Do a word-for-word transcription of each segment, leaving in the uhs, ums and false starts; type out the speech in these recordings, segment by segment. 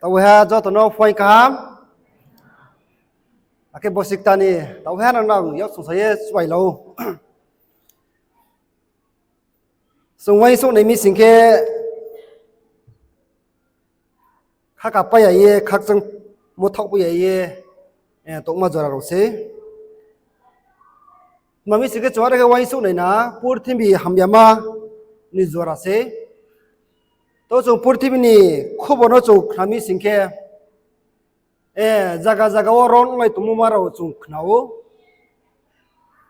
Taoh waiha joto no phuaing kaham. Akhe bosi kta ni taoh waiha no nang yak songsa ye chubai la ou. Chung uaingsouh nai mi sing khe, khaka pai ya ye, khakchangmo thaoh pai ya ye, eh, tongma jora rao sei. Tma mi sing khe, chung are khe uaingsouh nai na, purthimbi hamyama ni jora sei. To chung purthimbi ni khobor no chung khna mi sing khe, eh, zaga zaga wo ron onglai tongmo ma rao chung khna ou.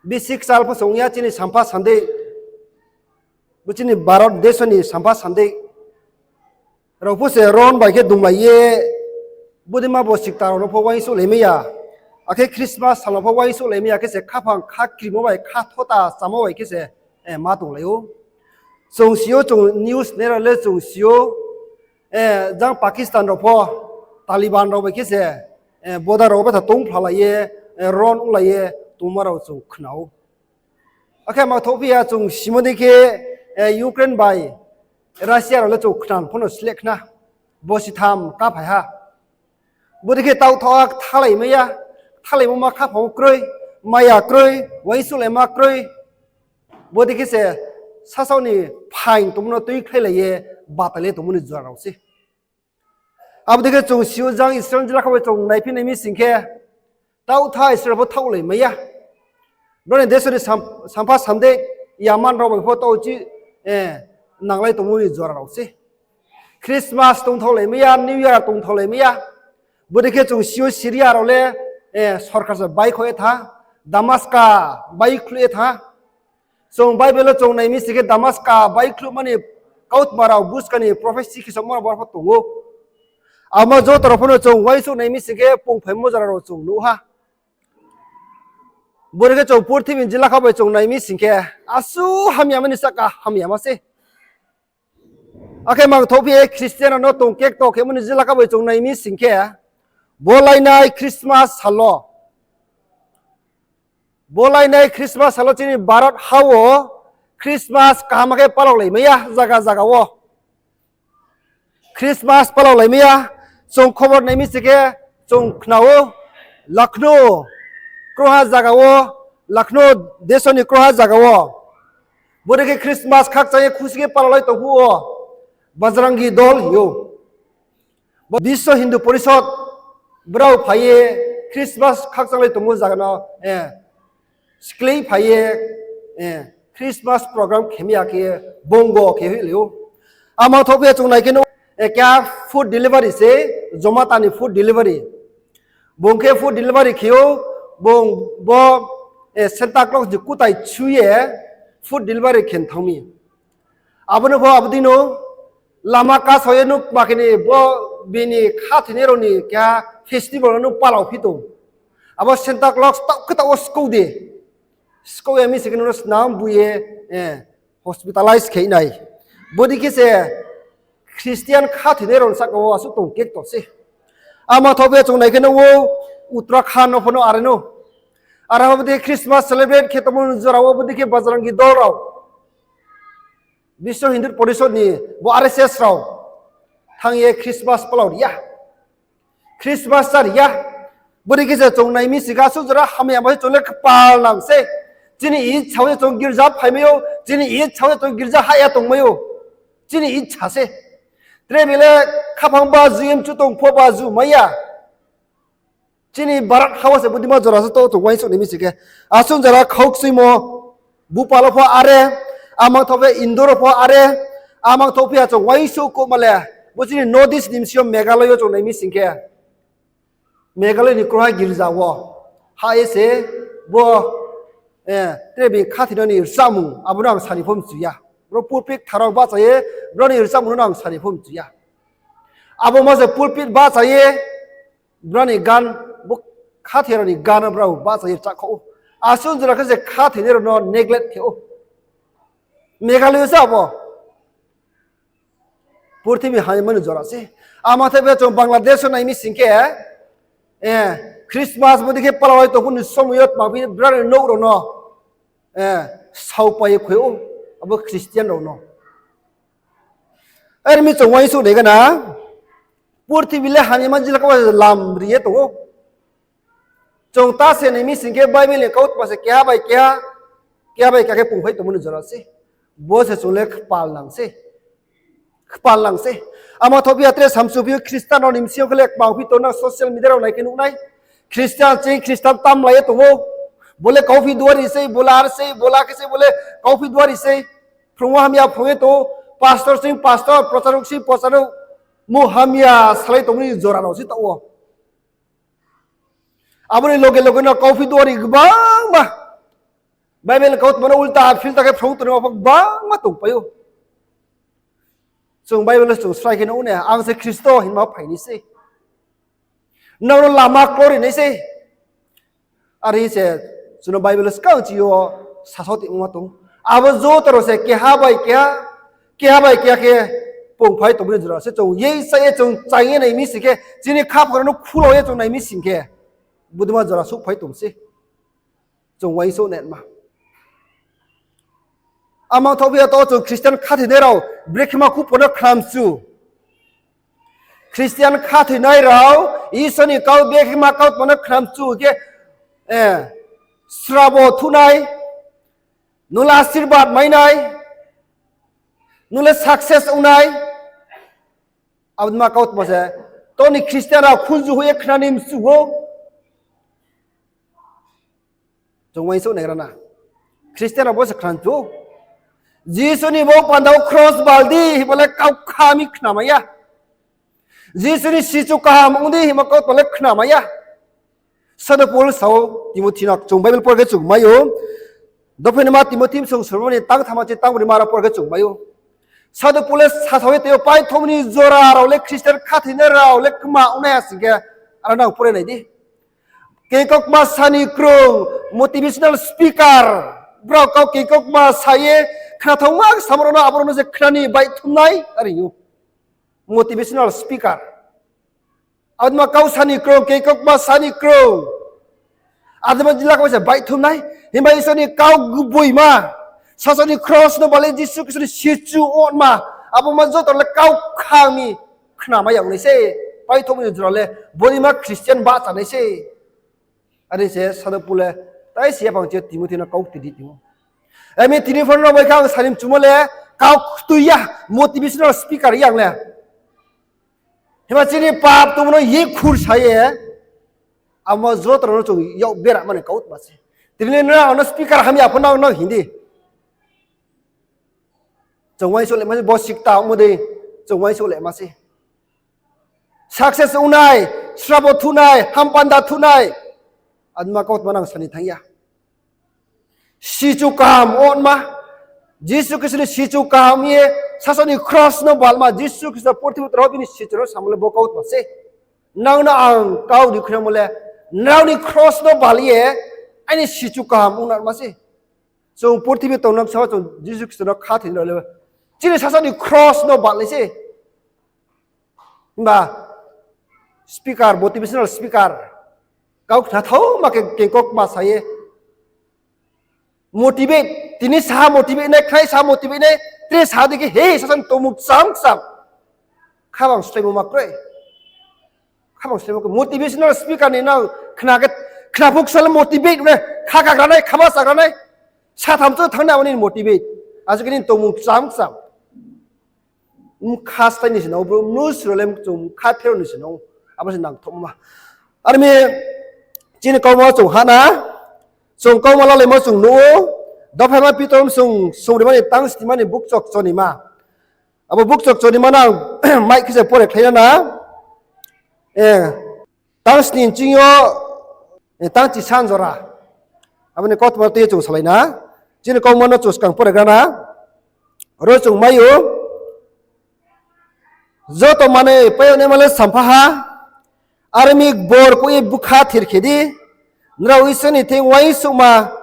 Bisi kchal pho se ong ya chini sampha sandei. Bo chini Bharat desh ni sampha sandei rao pho se ron bai khe dumlai ye, bodei ma bosi kta rao no pho uaingsouh lai mai ya. Akhe Christmas sal no pho uaingsouh lai mai ya khe se khaphang khakrimo bai khathota chámo bai khe se, eh, ma tonglai ou. Chung si ou, chung news nai rao le chung si ou, eh, jang Pakistan rao pho Taliban rao bai khe se, eh, border rao betha tongphlalai ye, eh, ron onglai ye tongma rao chung khna ou. Akhe ma thouhphi ya chung simo dei khe, eh, Ukraine bai Russia rao le chung khna pho no sleh khna. Bosi tham kaphai ha. Bodei khe taoh thaoh ha, kthalai mai ya, kthalaimo ma khaphang wo kroi, maya kroi, uaingsouhlaima kroi. Bodei khe se sasaoh ni phaing tongmo no tuikhlailai ye, batai le tongmo ni jora rao sei. Abo dei khe chung si ou, jang Israel jila kha bai chung naiphi nai mi sing khe, taoh tha Israel pho thaohlai mai ya. Brao ni desh ni sam-, sampha sandei, Yaman rao bai pho taoh chi, eh, nanglai tongmo ni jora rao sei. Christmas tongthaohlai mai ya, New Year tongthaohlai mai ya. Bodei khe chung si ou Syria rao le, eh, sorkar se baikho ye tha, Damaska baikhluh ye tha. Chung Bible wo chung nai mi sing khe Damaska baikhluhma ni kautma rao buskang ni prophecy khe somma rao boro pho tong ou. Abo joto rao pho no chung uaingsouh nai mi sing khe pungphaimo jora rao chung nuh ha. Bodei khe chung purthimbi jila kha bai chung nai mi sing khe, asuh hamyama ni sahka hamyama sei. Akhe ma thouhphi ye Christian rao no tong kekto khemo ni jila kha bai chung nai mi sing khe, bo lainai Christmas sal wo, bo lainai Christmas sal wo chini Bharat ha wo Christmas kaham khe palaolai mai ya zaga zaga wo. Christmas palaolai mai ya, chung khobor nai mi sing khe chung khna ou, Lucknow, kroiha zaga wo, Lucknow desh ni kroiha zaga wo. Bodei khe Christmas khakchang ye khusi khe palaolai tong phuh wo, Bajrangi Dol hing ou. Bo Biswa Hindu Porishod brao phai ye Christmas khakchanglai tongmo zaga no, eh, skleing phai ye, eh, Christmas program khe mi ya khe bonggo khe hoihlai ou. Amo thouh phi ya chung nai khe no, eh, keha food delivery se, Zomato ni food delivery. Bung khe food delivery khe ou, bung bo, eh, Santa Claus ni kutai chu ye food delivery khe thanng mi. Abo no pho abo dei no lama kasao ye nung kma khe ni bo bini khathoinai rao ni keha festival no nung palao phi tong. Abo Santa Claus taoh khe taoh wo skou de. Skou ya mi se khe nung no snam bu ye, eh, hospitalize khe nai. Bodei khe se Christian khathoinai rao ni sahka wo asuh tong kekto se. Amo thouh phi ya chung nai khe no wo Uttarakhand no pho no are no. Are pho bodei Christmas celebrate khe tongmo jora wo bodei khe Bajrangi Dol rao, Biswa Hindu Porishod ni bo R S S rao thanng ye Christmas palao ri ya. Christmas chá ri ya. Bodei khe se chung nai mi sing khe asuh jora hamyama se chung le kpal nang se. Chini ichha wo se chung girja phai mai ou, chini ichha wo se chung girja hah ya tong mai ou. Chini ichha se. Tre bile khaphang baju ye mchu tong pho baju mai ya. Chini Bharat ha wo se bodei ma jora se taoh chung uaingsouh nai mi sing khe. Asuh jora khaukchuimo, Bhopal wo pho are, amang thouh phi Indore wo pho are, amang thouh phi ya chung uaingsouh kouhma le, bo chini North East ni bsing yo Meghalaya wo chung nai mi sing khe. Meghalaya ni kroiha girja wo, hah ye se, bo, eh, tre bini khathoinai ni rchamung, abo no ang sani pho mchu ya. Bro pulpit kthar wo bahcha ye, bro ni rchamung no ang sani pho mchu ya. Abo ma se pulpit bahcha ye, bro ni gan, bo khathoi rao ni gan no brao bahcha ye rchahkhaoh ou. Asuh jora khe se khathoinai rao no neglect khe ou. Meghalaya se abo. Purthimbi hamyama ni jora se. Amang thouh phi ya chung Bangladesh wo nai mi sing khe, eh, Christmas bodei khe palao ye tong phuh ni somoi yo tma phi brao ni nouh rao no, eh, saopai ye khoi ou, abo Christian rao no. Are mi chung uaingsouh nai gana, Purthimbi le hamyama jila kau lam ri ye tong ou. Chung ta se nai mi sing khe Bible ni kautma se keha bai keha, keha bai keha khe pungphai tongmo ni jora se. Bo se chung le kpal nang se. Kpal nang se. Amo thophi ya tre samsuphi ou Christian rao ni bsing yo khe le kpangphi tong nang social media rao nai khe nuh nai. Christian ching Christian tamlai ye tong ou. Bo le kauphi duari sei, bo le ar sei, bo le khe sei, bo le kauphi duari sei. Phrungmo hamya phrung ye tong ou. Pastor ching pastor, procharuh ching procharuh. Mung hamya salai tongmo ni jora rao se taoh wo. Abo ni loge loge no kauphi duari gbangma. Bible ni kautma no ulta philta khe phrung tongnaima pho gbangma tongpai ou. Chung Bible no chung srai khe nuh ou ne, ang se Khristo hingma phai nai se. Nrao no lama klori nai se. Are se, chung no Bible skang chi yo sasao tongma tong. Abo joto rao se keha bai keha, keha bai keha khe pungphai tongmo ni jora se chung ye sa ye chung chaing ye nai mi sing khe, chini khaphang no khulo ye chung nai mi sing khe, bodei ma jora souhphai tong se. Chung uaingsouh nai ma. Amang thophi ya to chung Christian khathoinai rao, brekhe ma khupo no khramchu. Christian khathoinai rao, Isor ni kau brekhe ma kautma no khramchu khe, srabo thuhnai, nung le asirbad mai nai, nung le success ong nai. Abo ma kautma se, to ni Christian rao khunju hoih ye khna ni mchu ou. Chung uaingsouh naigra na. Christian rao bo se khna mchu ou. Jisu ni bo panda wo kros bal di hingmo le kau kha mi khnamai ya. Jisu ni sichu kaham ong di hingmo kautma le khnamai ya. Sadhu Paul sao Timothi no chung Bible por khe chung mai ou. Dophenaima Timothi bsung sormo ni tang thama chi tang brima rao por khe chung mai ou. Sadhu Paul le sasao ye tei yo paithomo ni jora rao le Christian khathoinai rao le kma ong nai ha sing khe, aro nang pore nai di. Kengkokma sa ni krung, motivational speaker, brao kau kengkokma sa ye, khnathaoma samo rao no abo rao no se khna ni baihthum nai, are ou. Motivational speaker. Adma kau sa ni krung, kengkokma sa ni krung. Adma jila kau se baihthum nai. Himba Isor ni kau gboima. Sasao ni kros no bal ye Jisu Khristo ni sichu onma. Abo ma joto le kau kha mi khnamai ya ong nai se. Paithomo ni jora le bodei ma Christian bahcha nai se. Are se Sadhu Paul le, tai se yaphang chi Timothi no kau kti di tong ou. Ami tini pho no bai khe ang sani mchumo le, kau ktui ya, motivational speaker yang le. Himba chini pap tongmo no ye khur sa ye, amo joto rao no chung yak bera mani kautma se. Tini le nrao no speaker hamya pho nang nang hing di. Chung uaingsouh le ma se, bo sikta ongmo dei, chung uaingsouh le ma se. Success ong nai, srabo thuh nai, hampanda thuh nai. Adma kautma nang sani thanng ya. Sichu kaham onma. Jisu Khristo ni sichu kaham ye, sasao ni kros no balma, Jisu Khristo purthimbi tong rao bini sichu no samo le bo kautma se. Nang no ang kau di khnamo le, nrao ni kros no bal ye, aini sichu kaham ong nangma se. Chung purthimbi tongnang sao chung Jisu Khristo no khathoi rao le, chini sasao ni kros no bal nai se. Himba speaker, motivational speaker, kau khnathaoma khe kengkokma sa ye, motivate, tini saha motivate nai, khnai saha motivate nai, tre saha di khe, he, sasao ni tongmung kcham kcham. Khabang slaimo ma kroi. Khabang slaimo kroi. Motivational speaker ni nang khna khe, khna phuh sal motivate nai, kha kagra nai, khama chagra nai. Satham chu thanng nai abo ni motivate. Asuh khe nini tongmung kcham kcham. Mkha slái ni se nang ou, bro, mnusu rao le chung mkha pherao ni se nang ou. Abo se nangthohma. Are mi chini kauma chung ha na, chung kauma lalaimo chung nuh ou, Dophaima Pitor bsung sungbrima ni tang snima ni bukchok chonima. Abo bukchok chonima no ang mic khe se pore khlai na na. Tang sni nching yo, tang chi san jora. Abo ni kautma tei chung salai na. Chini kauma no chung skang pore gra na. Ro chung mai ou. Joto manoi pai yag naima le sampha ha. Are mi bor koi ye bkha thir khe di. Nrao Isor ni thing uaingsouhma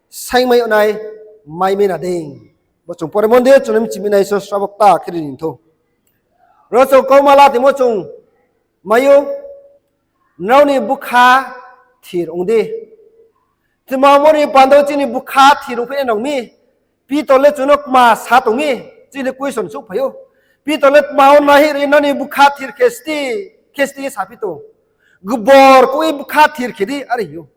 saingmai yag nai mai mi na dei. Bo chung pore mon di, chung ni mchimi nai Isor srabo kta khe ri ni thou. Ro chung kauma la timo chung mai ou, nrao ni bkha thir ong di. Tma mo ni panda wo chini bkha thir ongphi nai nang mi. Pitor le chung no kma sa tong mi, chini question souhphai ou. Pitor le tma wo nai hing ri nani bkha thir khe sti, khe sti ye saphi tong. Gbor kouh ye bkha thir khe di, are hing ou.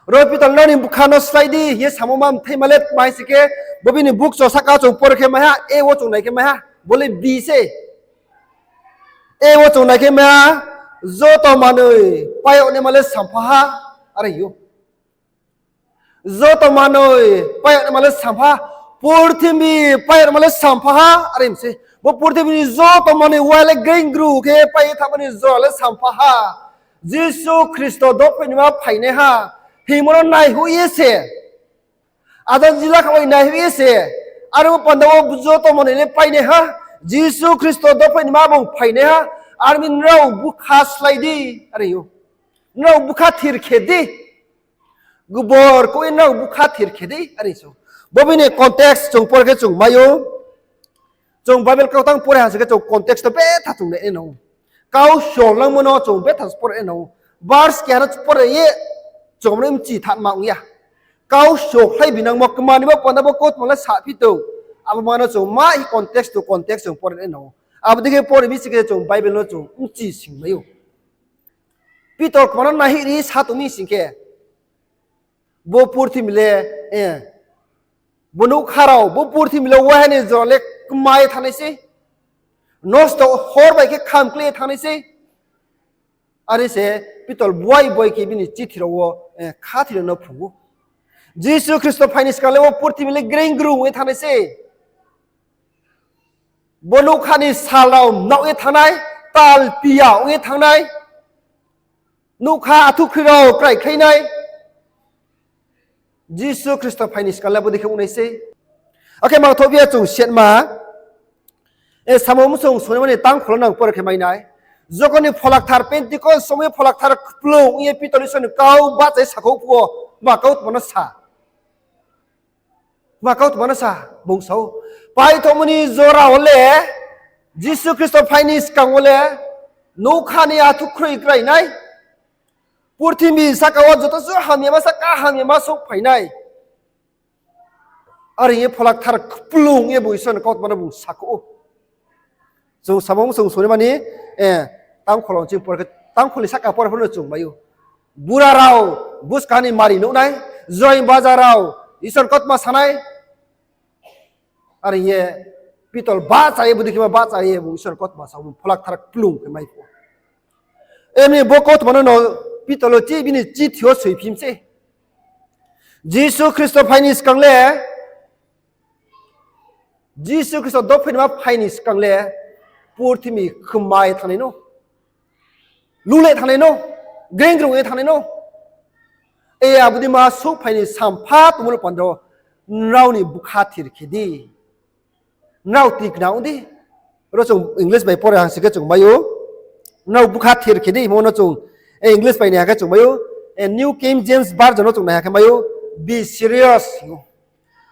Ro Pitor nani bkha no slái di hing ye samo ma mthaima le tma hing si khe, bo bini bukcho sahka chung por khe mai ha, A wo chung nai khe mai ha, bo le B se. A wo chung nai khe mai ha, joto manoi pai yag naima le sampha ha, are hing ou. Joto manoi pai yag naima le sampha, purthimbi pai yag naima le sampha ha, are mi se. Bo purthimbi ni joto manoi wa le grenggru khe pai ye thanngmo ni jora le sampha ha. Jisu Khristo dophai naima phainaiha hingmo no naihoih ye se. Ajang jila kha bai naihoih ye se. Are bo panda wo joto manoi le painaiha. Jisu Khristo dophai naima bung phainaiha. Are mi nrao bkha slái di, are hing ou. Nrao bkha thir khe di. Gbor kouh ye nrao bkha thir khe di, are hing sou. Bo bini context chung por khe chung mai ou. Chung Bible kautang pore ha si khe chung context to betha chung nai nang ou. Kau sholangmo no chung betha pore nang ou. Verse keha no pore ye chung no mchi thanma ong ya. Kau sokhlai binangmo kmani bo panda bo kautma le saphi tong. Abo ma no chung ma hi context to context chung pore nai nang ou. Abo dei khe pore mi si khe chung Bible no chung mchi singmai ou. Pitor kma no naihoih ri sa tong mi sing khe, bo purthimbi le, bo nougkha rao, bo purthimbi le waiha ni jora le kma ye thanngnai sei, nosto hor bai khe khamkle ye thanngnai sei. Are se Pitor boi boi khe bini chithi rao wo khathoi rao no phrung ou. Jisu Khristo phai ni skang le bo purthimbi le grenggru ong ye thanngnai sei. Bo nougkha ni sal rao mnaoh ye thanngnai, tal piya ong ye thanngnai, nougkha athukhroi rao kraikhlai nai. Jisu Khristo phai ni skang le bo dei khe ong nai sei. Akhe mangthouh phi ya chung setma, samo msong songnai mani tangkhol wo nang pore khe mai nai. Jokhon ni Pholakthar Pentecost somoi Pholakthar kplung ong ye Pitor Isor ni kau bahcha ye sakhouh phuh wo, tma kautma no sa. Tma kautma no sa, bung sa ou. Paithohmo ni jora wo le, Jisu Khristo phai ni skang wo le, nougkha ni athukhroi krai nai. Purthimbi sahka wo joto suh hamyama sahka hamyama souhphai nai. Are hing ye Pholakthar kplung ye bung Isor ni kautma no bung sakhouh ou. Chung samo msong songnai mani, tangkhol wo ching por khe, tangkhol ni sahka pore pho no chung mai ou. Bura rao buskang ni mari nuh nai, join baja rao Isor ni kautma sa nai. Are hing ye Pitor bahcha ye, bo dei khe ma bahcha ye bung Isor ni kautma sa ou, Pholakthar kplung khe mai phuh. Emni bo kautma no no Pitor le chi bini chithi yo soiphi mi se. Jisu Khristo phai ni skang le, Jisu Khristo dophai naima phai ni skang le, purthimbi kma ye thanngnai no, lule thanngnai no, grenggru ye thanngnai no. E abo dei ma souhphai ni sampha tongmo no panda wo, nrao ni bkha thir khe di. Nrao tikna ong di. Ro chung English bai pore ha si khe chung mai ou. Nrao bkha thir khe di hingmo no chung, English bai nai ha khe chung mai ou. New King James Version no chung nai ha khe mai ou. Be serious hing ou.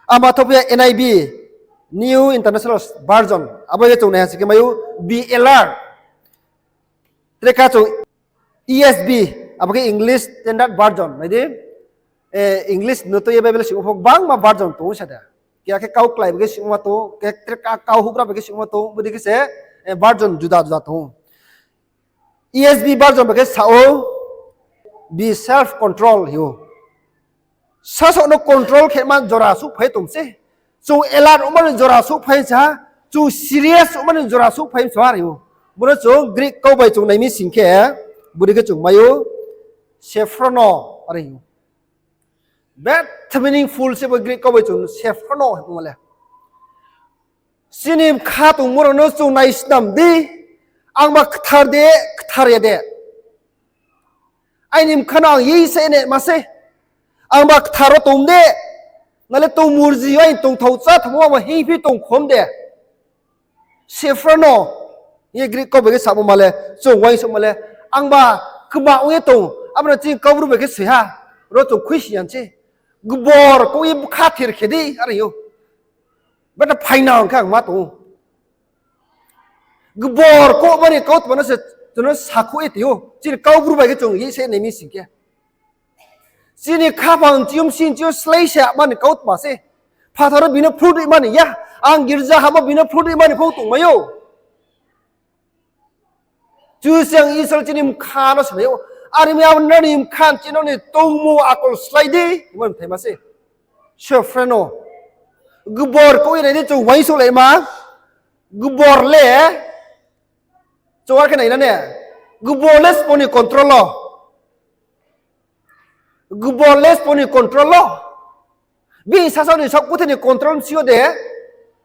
Ama thophi ya N I V, New International Version, abo khe chung nai ha si khe mai ou. Be alert. Tre kha chung E S V, abo khe English Standard Version, nai di. English no tui ye Bible sing ou pho gbangma version tong ou sa de. Keha khe kau klái bai khe singma tong ou, keha tre kau houhgra bai khe singma tong ou, bo dei khe se version juda juda tong ou. E S V version bai khe sa ou, be self control hing ou. Sasaoh no control khe ma jora souhphai tong se. Chung alert ongma ni jora souhphai sa ha, chung serious ongma ni jora souhphai sa ha, are ou. Bo no chung Greek kau bai chung nai mi sing khe, bo dei khe chung mai ou, sephrono, are ou. Betha meaningful se bo Greek kau bai chung sephrono hingmo le. Chini bkha tongmo rao no chung naisnam di, angba kthar de, kthar ya de. Aini bkha no ang ye se ne ma se. Angba kthar wo tong de, na le tong murji yo aini tongthao cháthamo angba hingphi tongkhom de. Sephrono, ye Greek kau bai khe samo ma le, chung uaingsouhma le, angba kma ong ye tong, abo no chini Kaubru bai khe soi ha, ro chung khuisi ya se. Gbor kouh ye bkha thir khe di, are ou. Bata phainang khe ang ma tong ou. Gbor kouhma ni kautma no se chung no sakhouh ye tong ou. Chini Kaubru bai khe chung ye se nai mi sing khe, chini khaphang chi yo, bsing chi yo slái se mani kautma se. Phathar wo bini phruh ri mani ya. Ang girza hamo bini phruh ri mani pho tongmai ou. Kchusoyang Isor chini mkha no sinai ou. Are mi abo nrao ni mkha chini nrao ni tongmung akol slái di. Hingmo mthaima se. Sophreno. Gbor kouh ye nai di chung uaingsouhlaima. Gbor le chung ar khe nai na ne. Gbor le sbo ni control wo. Gbor le sbo ni control wo. Bini sasaoh ni saohkuthai ni control bsing yo de,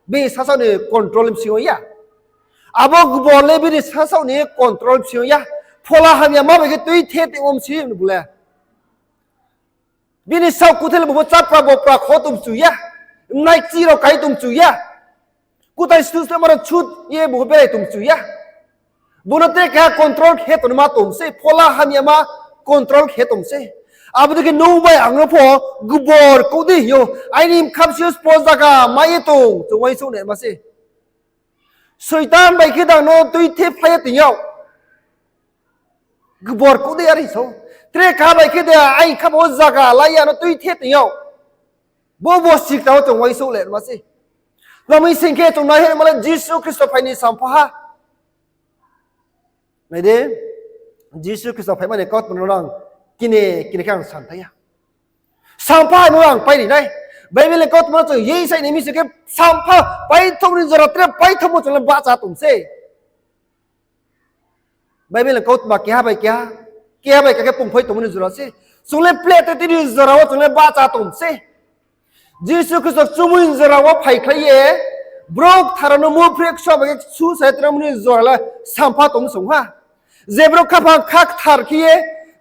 bini sasaoh ni control bsing yo ya. Abo gbor le bini sasaoh ni control bsing yo ya. Phola hamyama bai khe tuithe tongmo bsing yo bo le. Bini saohkuthai le bo pho chápra bopra kho tong mchu ya. Mnai chi rao kai tong mchu ya. Kutai stu stu maro chut ye bo pho berai tong mchu ya. Bo no tre keha control khe tongma tong se, phola hamyama control khe tong se. Abo dei khe nung bai ang no pho gbor kouh di hing ou, aini bkha bsing yo sbo zaga mai ye tong, chung uaingsouh naima se. Soitan bai khe dang no tuithe phlai ye tong yag. Gbor kouh di are sa ou. Tre keha bai khe de aini khaphang wo zaga lai ye ang no tuithe tong yag. Bo bosikta wo chung uaingsouh le ma se. Tma hing khe chung nai hima le Jisu Khristo phai ni sampha ha. Nai di, Jisu Khristo phaima ni kautma no ang kini kini khe ang santhai ya. Sampha no ang pai ri nai. Bible ni kautma no chung ye sai ni mi se khe sampha paithouh ni jora tre paithouhmo chung le bahcha tong se. Bible ni kautma keha bai keha, keha bai keha khe pungphai tongmo ni jora se. Chung le plete tini jora wo chung le bahcha tong se. Jisu Khristo chumui ni jora wo phaikhlai ye, brouh kthar rao no muphre ksuh bai khe susa ye tongmo ni jora le sampha tong song ha. Je brouh khaphang kha kthar khe ye,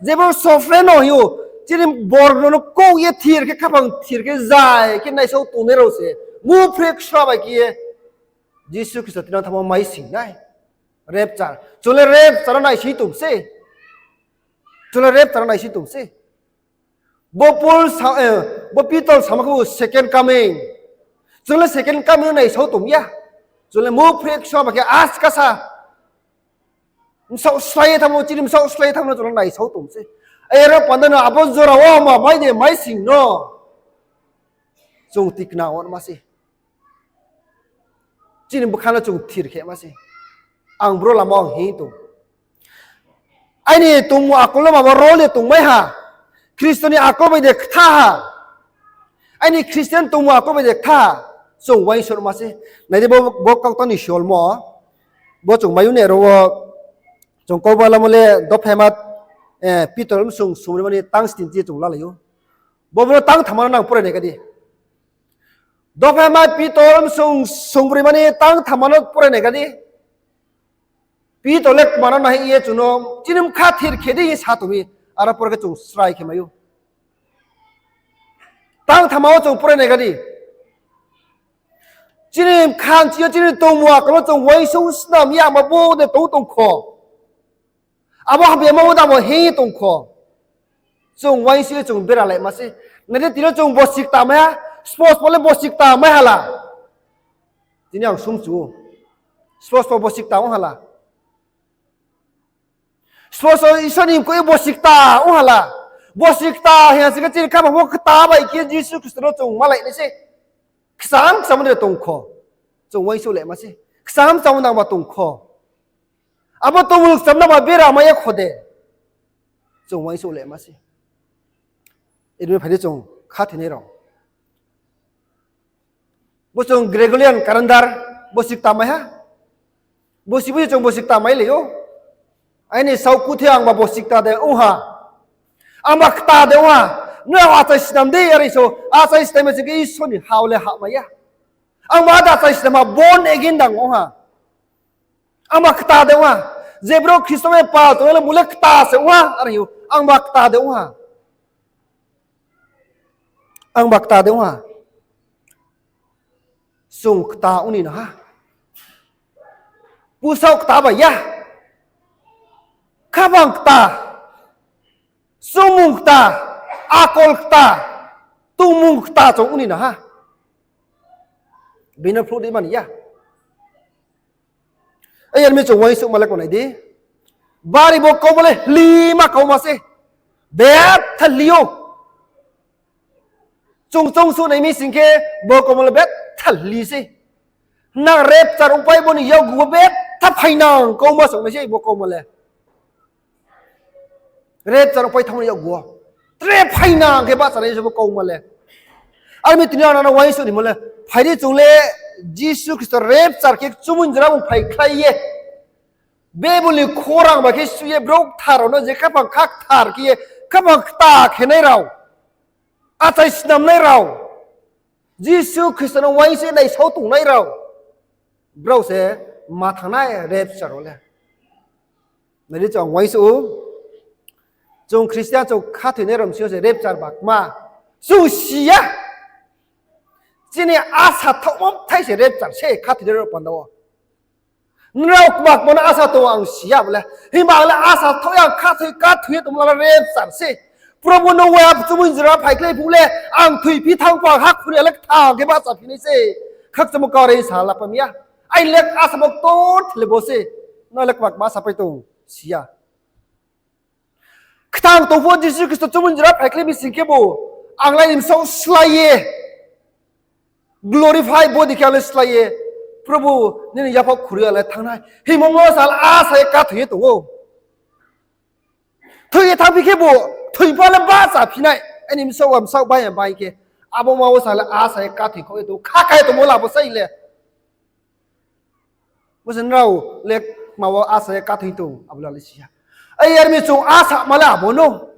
je brouh sophreno hing ou, chini bor no kouh ye thir khe khaphang thir khe zai khe naisao tongnai rao se, muphre ksuh bai khe ye, Jisu Khristo tinang thanngmo mai sing nai. Rapture. Chung le rapture wo naising tong se. Chung le rapture wo naising tong se. Bo Paul sa, bo Pitor sama khe bo second coming. Chung le second coming no naisao tong ya. Chung le muphre ksuh bai khe askasa. Bsaoh slái ye thanngmo, chini bsaoh slái ye thanngmo no chung le naisao tong se. Aro panda no abo jora wo ma mai de mai sing no. Chung tikna ong ma se. Chini bkha no chung thir khe ma se. Ang bro lama ang hing tong. Aini tongmung akol no mamo role tongmai ha. Khristo ni akol bai de ktha ha. Aini Christian tongmung akol bai de ktha ha. Chung uaingsouh ma se. Nai di bo, bo kautang ni solmo. Bo chung mai ou ni aro wo. Chung Kaubru lamo le dophaima, Pitor bsung sungbroi mani tang stinchi chung lalai ou. Bo bro tang thama no nang porai nai kha di. Dophaima Pitor bsung sungbroi mani tang thama no porai nai kha di. Pitor le kma no nai ye chung no chini bkha thir khe di hing sa tong mi. Aro por khe chung srai khe mai ou. Tang thama wo chung porai nai kha di. Chini bkha nchi yo chini tongmung akol wo chung uaingsouh snam ya ma bo de tong tong kho. Abo hamyama wo damo hing ye tong kho. Chung uaingsouh ye chung bera lai ma se. Nai di tini yo chung bosikta mai ha, spo spo le bosikta mai ha la. Tini ang sungchu ou. Spo spo bosikta ong ha la. Spo spo Isor ni mkoih ye bosikta ong ha la. Bosikta hing ya se khe chini khaphang wo kta bai khe Jisu Khristo no chung malai nai se. Kcham kcham de tong kho. Chung uaingsouh le ma se. Kcham kcham nangma tong kho. Abo tongmung kcham nangma bera mai ya kho de. Chung uaingsouh le ma se. Iri phai di chung khathoinai rao. Bo chung Gregorian calendar bosikta mai ha. Bosi bo chung bosikta mai le ou. Aini saohkuthai angba bosikta de ong ha. Angba kta de ong ha. Nrao achai snam di are so, achai snam se khe Isor ni ha wo le hahmai ya. Angba ada achai snam ha born again dang ong ha. Angba kta de ong ha. Je brouh Khristo bai pal tong le bung le kta se ong ha are ou. Angba kta de ong ha. Angba kta de ong ha. Chung kta ong ni na ha. Busaoh kta bai ya. Khaphang kta. Choungmung kta. Akol kta. Tongmung kta chung ong ni na ha. Bini phruh di mani ya. Ayar mi chung uaingsouhma le kau nai di. Bari bo kau bo le hlima kauma se. Betha hli ou. Chung choung suh nai mi sing khe, bo kauma le betha li sei. Nang rapture ongpai bo ni yakgu wo betha phainang kauma saonai sei bo kauma le. Rapture ongpai thanng ni yakgu wo tre phainang khe bahchanai se bo kauma le. Are mi tini ang nang no uaingsouh ni mo le, phai di chung le Jisu Khristo rapture khe chumui jora bung phaikhlai ye, Bible ni khorang bai khe suh ye brouh kthar rao no je khaphang kha kthar khe ye, khaphang kta khenai rao, achai snamnai rao, Jisu Khristo no uaingsouh ye naisao tongnai rao, brao se ma thanng nai rapture wo le. Nai di, chung uaingsouh ou, chung Christian, chung khathoinai rao bsing yo se rapture ba kma chung si ya. Chini asa thaohmo bthai se rapture se khathoinai rao panda wo. Nrao kma kma no asa tong ang si ya bo le. Himba ang le asa thaoh ya, ang khathoi, khathoi ye tongmo le rapture se. Probu no wa chumui jora phaikhlai phuh le, ang thoiphi thanng pho ang hakhor ya le kthang khe bahchaphi nai se. Khakchangmo kau re sa la pam ya. Aini le asa bo ktor thele bo se. Nrao le kma kma sapai tong si ya. Kthang tong pho Jisu Khristo chumui jora phaikhlai mi sing khebu, ang le aini bsaoh slái ye, glorify body khe ang le slái ye, Probu, nini yapha khuri ya le thanng nai hingmo no sa le asa ye khathoi ye tong ou. Thoi ye thanngphi khebu, thoi pho le bahchaphi nai. Aini bsaoh wa bsaoh bai ya bai khe, abo ma wo sa le asa ye khathoi khaoh ye tong, kha kha ye tongmo le abo sei le. Bo se nrao le kma wo asa ye khathoi tong, abo le si ya. Ai, are mi chung asa ma le abo no.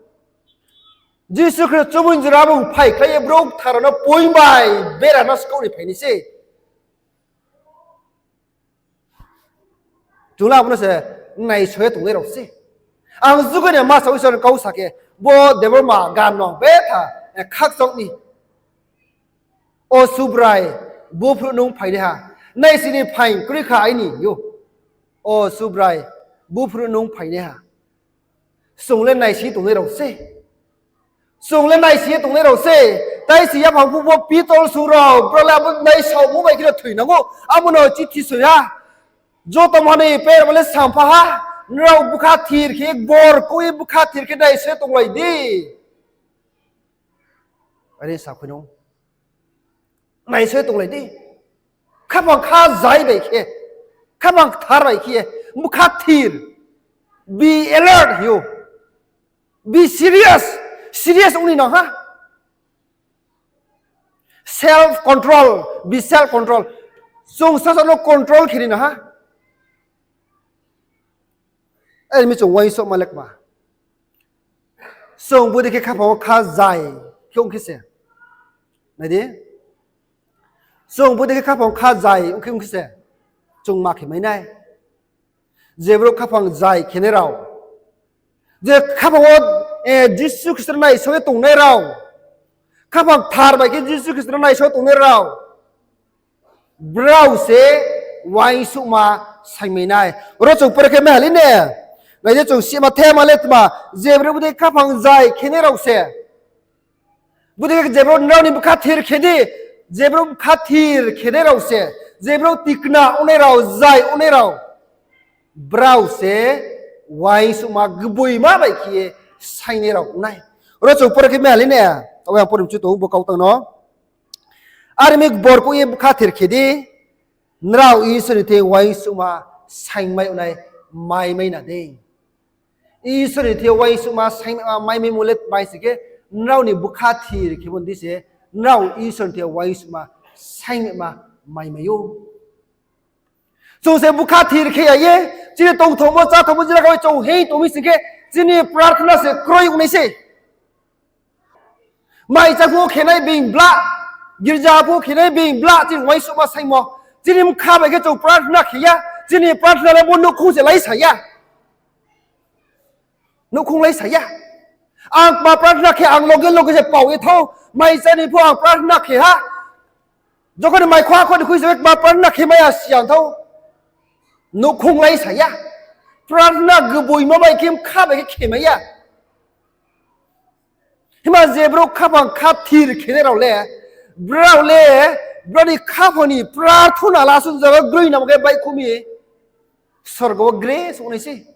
Jisu Khristo chumui jora bung phaikhlai ye brouh kthar rao no poing bai bera no skaoh ni phai nai se. Chung le abo no se naisao ye tongnai rao se. Ang jugai ni ma sa Isor ni kau sa khe, bo Debbarma gan no betha, eh, khakchang mi. O Subrai, buphruh nung phainaiha, naising ni phaing kroi kha aini yo. O Subrai, buphruh nung phainaiha. Chung le naising ye tongnai rao se. Chung le naising ye tongnai rao se. Tai si yaphang phuh bo pitol sung rao, brao le abo naisaomo bai khe no thoinang ou. Abo no chithi soi ha. Joto mani permo le sampha ha. Nrao bkha thir khe, bor koi bkha thir khe naising ye tonglai di. Are sa khui no. Naising ye tonglai di. Khaphang kha zai bai khe, khaphang kthar bai khe, bkha thir. Be alert hing ou. Be serious. Serious ong ni nang ha. Self control, be self control. Chung sasa no control khe ni nang ha. Are mi chung uaingsouhma le kma. Chung bodei khe khaphang wo kha zai khe ong khe se. Nai di. Chung bodei khe khaphang kha zai ong khe ong khe se. Chung ma khe mai nai. Je brouh khaphang zai khenai rao, je khaphang wo, eh, Jisu Khristo no naisao ye tongnai rao, khaphang kthar bai khe Jisu Khristo no naisao tongnai rao, brao se uaingsouhma saingmai nai. Ro chung pore khe mai ha lei ne. Nai di, chung sima thema le tma, je brouh bodei khaphang zai khenai rao se. Bodei khe je brouh nrao ni bkha thir khe di, je brouh bkha thir khenai rao se, je brouh tikna ongnai rao, zai ongnai rao, brao se uaingsouhma gboima bai khe ye saingnai rao ong nai. Ro chung pore khe mai ha lei ne, abo ang pore mchu tong bo kautang no. Are mi bor kouh ye bkha thir khe di, nrao Isor ni thing uaingsouhma saingmai ong nai, maimai na dei. Isor ni thing uaingsouhma saingmaima maimaimo le bai se khe, nrao ni bkha thir khemo di se, nrao Isor ni thing uaingsouhma saingmaima maimai ou. Chung se bkha thir khe ya ye, chini tongthouhmo, chathohmo jila kha bai chung hing tong mi sing khe, chini prarthana se kroi ong nai se. Mai chá phuh khenai being bla, girja phuh khenai being bla, chini uaingsouhma saingmo. Chini bkha bai khe chung prarthana khe ya, chini prarthana le bo nouhkhong se lai sa ya. Nouhkhong lai sa ya. Ang kma prarthana khe ang loge loge se pao ye thao, mai chá ni pho ang prarthana khe ha. Jokhon ni mai khua kho ni khui se kma prarthana khe mai ya si ang thao. Nouhkhong lai sa ya. Prarthana gboima bai khe bkha bai khe khe mai ya. Himba je brouh khaphang kha thir khenai rao le, brao le, brao ni khaphang ni prarthana lasun zaga groi namo khe baihkhouh mi, sorgo wo gre souh nai se.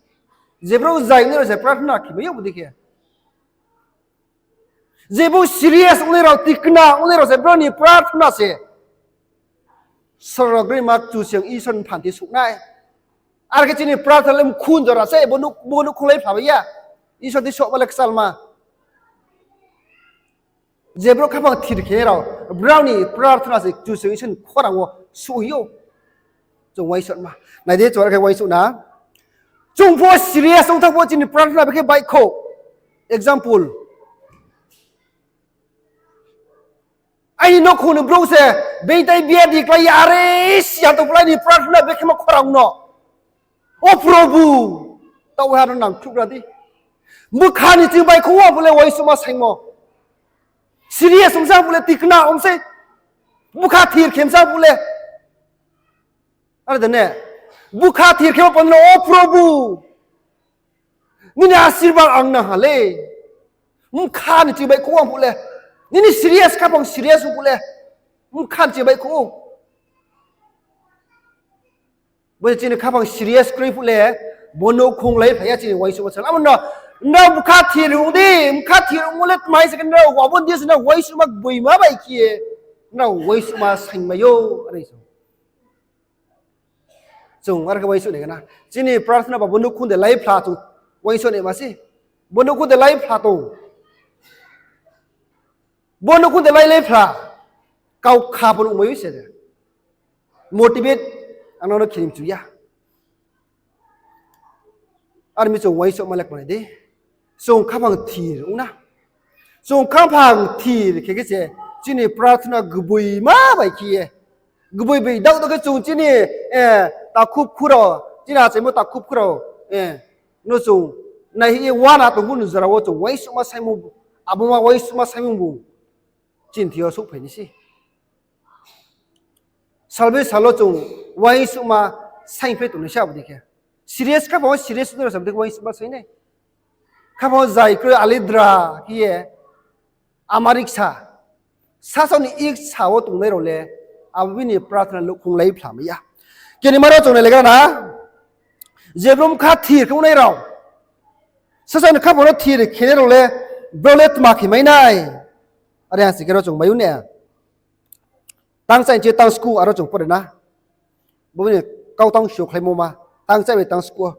Je brouh zai ongnai rao se prarthana khe mai ou bodei khe. Je bo serious ongnai rao, tikna ongnai rao se brao ni prarthana se sorgo rima Kchusoyang Isor ni phanthi souh nai. Are khe chini prarthana le mkhun jora se, bo nouh, bo nouhkhong lai pha bai ya. Isor di sohma le kchalma. Je brouh khaphang thir khe nai rao, brao ni prarthana se Kchusoyang Isor ni khorang wo souhhi ou. Chung uaingsouhma. Nai di, chung are khe uaingsouh na. Chung pho serious ong thanng pho chini prarthana bekhe baihkhouh. Example. Aini nouhkhong ni brouh se, beitai biadi klái ye are siya tongphlai ni prarthana bekhe ma khorang no. O Probhu, taoh ha no nangkhruhgra di. Bkha ni ching baihkhouh wo phuh le uaingsouhma saingmo. Serious ong sa phuh le tikna ong se. Bkha thir khe sa phuh le. Are de ne. Bkha thir khe ma panda no, O Probhu, nini asirbad ang nang ha le. Bkha ni ching baihkhouh wo phuh le. Nini serious khaphang serious ong phuh le. Bkha ni ching baihkhouh ou. Bo se chini khaphang serious kroi phuh le, bo nouhkhong lai pha ya chini uaingsouhma sal. Abo no, nrao bkha thir ong di, bkha thir ongmo le tma se khe nrao abo ni se nrao uaingsouhma gboima bai khe ye, nrao uaingsouhma saingmai ou, are sa. Chung are khe uaingsouh nai gana. Chini prarthana ba bo nouhkhong de lai phla chung uaingsouh naima se. Bo nouhkhong de lai phla tong. Bo nouhkhong de lai lai phla. Kau kha pho nuhmai ou se de. Motivate ang no khe ni mchu ya. Are mi chung uaingsouhma le kmanai di. Chung khaphang thir ong na. Chung khaphang thir khe khe se chini prarthana gboima bai khe ye. Gboi bai daoh daoh khe chung chini, eh, takhu bkhu rao, chini achaimo takhu bkhu rao, eh, no chung naihoih ye uana tongmo ni jora wo chung uaingsouhma saingmo, abo ma uaingsouhma saingmo bu chini thing yo souhphai nai se. Salbe sal wo chung uaingsouhma saingphai tongnai se abo dei khe. Serious khaphang wo serious ong rao se abo dei khe uaingsouhma saing nai. Khaphang wo zai kroi alidra khe ye, ama riksa, sasao ni iksa wo tongnai rao le, abo bini prarthana nouhkhong lai phla mai ya. Keni ma rao chung nai le gra na, je brouh bkha thir khe ongnai rao, sasao ni khaphang no thir khe nai rao le, brao le tma khe mai nai. Are ha si khe rao chung mai ou ne. Tang chaih chi tang sku aro chung pore na. Bo ni kau tang sio khlaimo ma. Tang chaih bai tang sku.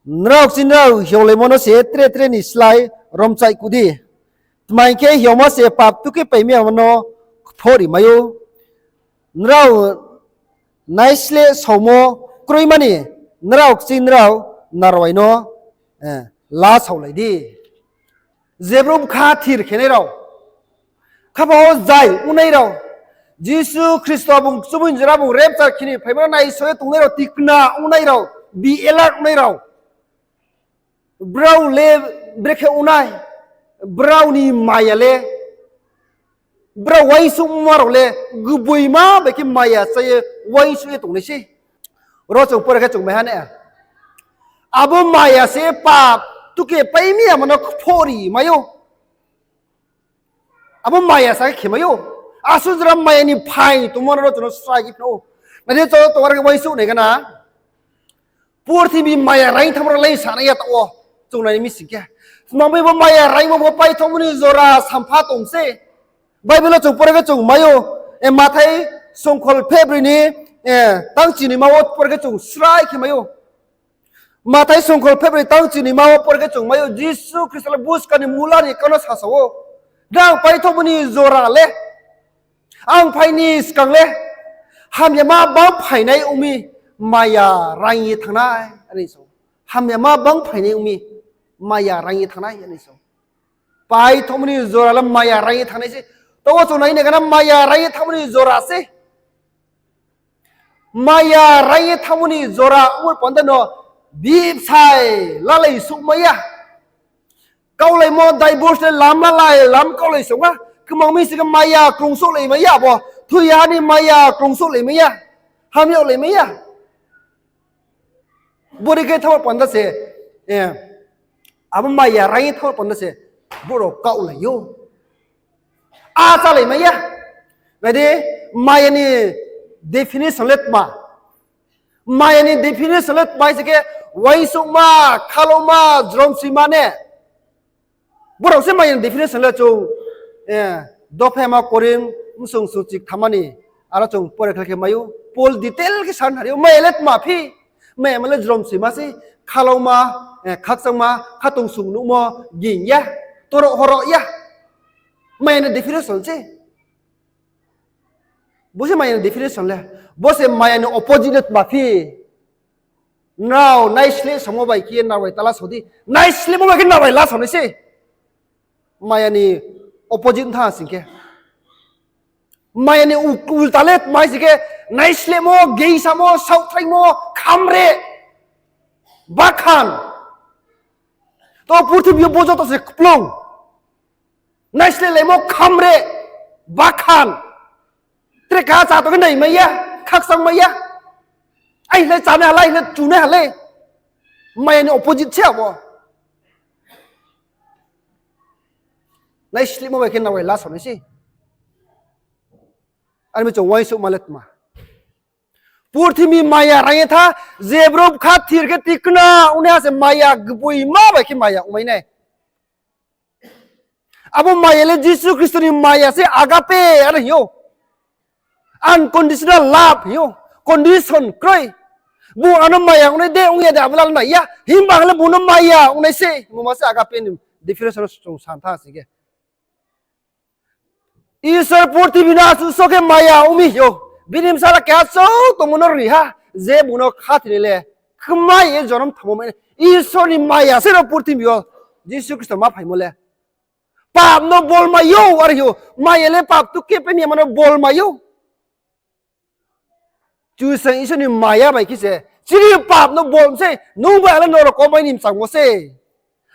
Nrao kching nrao hiaolaimo no se tre tre ni slái romchaih kuh di. Tma hing khe hiaoma se pap tukhe paimi yama no kphoh ri mai ou. Nrao naisleh saomo kroima ni nrao kching nrao narwai no, eh, la saolai di. Je brouh bkha thir khe nai rao, khaphang wo zai ongnai rao, Jisu Khristo bung kchumui jora bung rapture khe ni phaimo no naisao ye tongnai rao, tikna ongnai rao, be alert ongnai rao. Brao le brekhe ong nai, brao ni maya le, brao uaingsouhma rao le, gboima bai khe maya chá ye uaingsouh ye tongnai se. Ro chung pore khe chung mai ha ne. Abo maya se pap tukhe paimi yama no kphoh ri mai ou. Abo maya sa khe khe mai ou. Asuh jora maya ni phaing tongmo no ro chung no srai khe phnuh ou. Nai di, chung to are khe uaingsouh nai gana. Purthimbi maya raing thanngmo rao le sa nai ya taoh wo. Chung nai mi sing khe. Tma bai bo maya raingmo bo paithaohmo ni jora sampha tong se. Bible wo chung pore khe chung mai ou, eh, Mathai songkhol phehbroi ni, eh, tang chinima wo pore khe chung srai khe mai ou. Mathai songkhol phehbroi tang chinima wo pore khe chung mai ou, Jisu Khristo le buskang ni mula ni kau no sasa ou, Nang paithaohmo ni jora le, ang phai ni skang le, hamyama bang phainai ong mi, maya raing ye thanng nai, are sa ou. Hamyama bang phainai ong mi, maya raing ye thanng nai, are sa ou. Paithaohmo ni jora le maya raing ye thanng nai se. Taoh wo chung nai nai gana maya raing ye thanngmo ni jora se. Maya raing ye thanngmo ni jora ongmo panda no bibsai lalai souhmai ya. Kaulaimo divorce le lam lalai lam kaulai song ha. Kmang mi se khe maya krungsouhlaimai ya bo. Thoi ya ha ni maya krungsouhlaimai ya. Hamyaglaimai ya. Bore khe thanngmo panda se, eh, abo maya raing ye thanngmo panda se, brouh rao kaulai ou. A chálaimai ya. Nai di, maya ni definition le tma? Maya ni definition le tma se khe, uaingsouhma, khaloma, jromsoima ne. Brao se maya ni definition le chung, eh, dophaima Korinth bsung sung chiktham ni, aro chung pore khlai khe mai ou, Paul detail khe sa nari ou, maya le tma phi, maya ma le jrom sima se, khalauma, eh, khakchangma, khatungsung nuhmo, ging ya, toro horo ya. Maya ni definition se. Bo se maya ni definition le. Bo se maya ni opposite le tma phi. Nrao naisleh samo bai khe nrao bai ta la so di. Naislehmo bai khe nrao bai la so nai se. Maya ni opposite tha sing khe. Maya ni u-, ulta le tma sing khe, naislehmo, geisamo, saohthaimo, khamre, bakhan. To purthimbi yo bo joto se kplung. Naislehlaimo, khamre, bakhan. Tre keha cha tong khe nai mai ya, khakchang mai ya. Ai le chánai ha le, ai le chunai ha le. Maya ni opposite se abo. Naislehmo bai khe nrao bai la so nai se. Ar mi chung uaingsouhma le tma. Purthimbi maya rang ye tha, je brouh bkha thir khe tikna ongnaiha se maya gboima bai khe maya ongmai nai. Abo maya le Jisu Khristo ni maya se agape are hing ou. Unconditional love hing ou. Condition kroi. Bung ano maya ongnai de ong ya de abo le nai ya. Himba le bung no maya ongnai se. Bung ma se agape ni definition no chung san tha sing khe. Isor purthimbi no asuh so khe maya ong mi hing ou. Bini bsala keha chouh tongmo no ri ha. Je bung no khathoinai le kmai ye jonom thanngmo mai nai. Isor ni maya se ro purthimbi yo Jisu Khristo ma phaimo le. Pap no bol mai ou are hing ou. Maya le pap tuke pai mi yama no bol mai ou. Kchusoyang Isor ni maya bai khe se chini pap no bol mi se, nung bai ang le norok wo mai ni mchangmo se.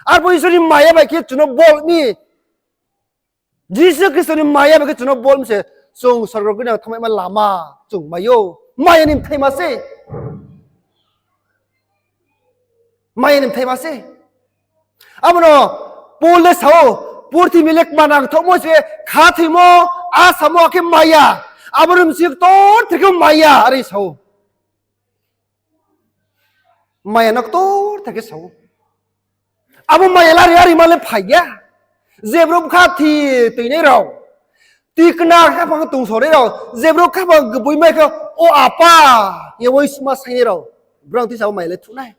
Arphuh Isor ni maya bai khe chung no bol mi. Jisu Khristo ni maya bai khe chung no bol mi se, chung sorgo gini thanngmaima lama chung mai ou. Maya ni mthaima se. Maya ni mthaima se. Abo no Paul le sa ou, purthimbi le kmanang thaohmo se, khathoimo, asamo akhe maya. Abo ni bsing yo ktorther khe maya are sa ou. Maya no ktorther khe sa ou. Abo maya lari arima le phai ya. Je brouh bkha thi toinai rao, tikna khaphang tongsaonai rao, je brouh khaphang gboimai khe, o apa, ye uaingsouhma sainai rao, brao tisa abo maya le thuh nai.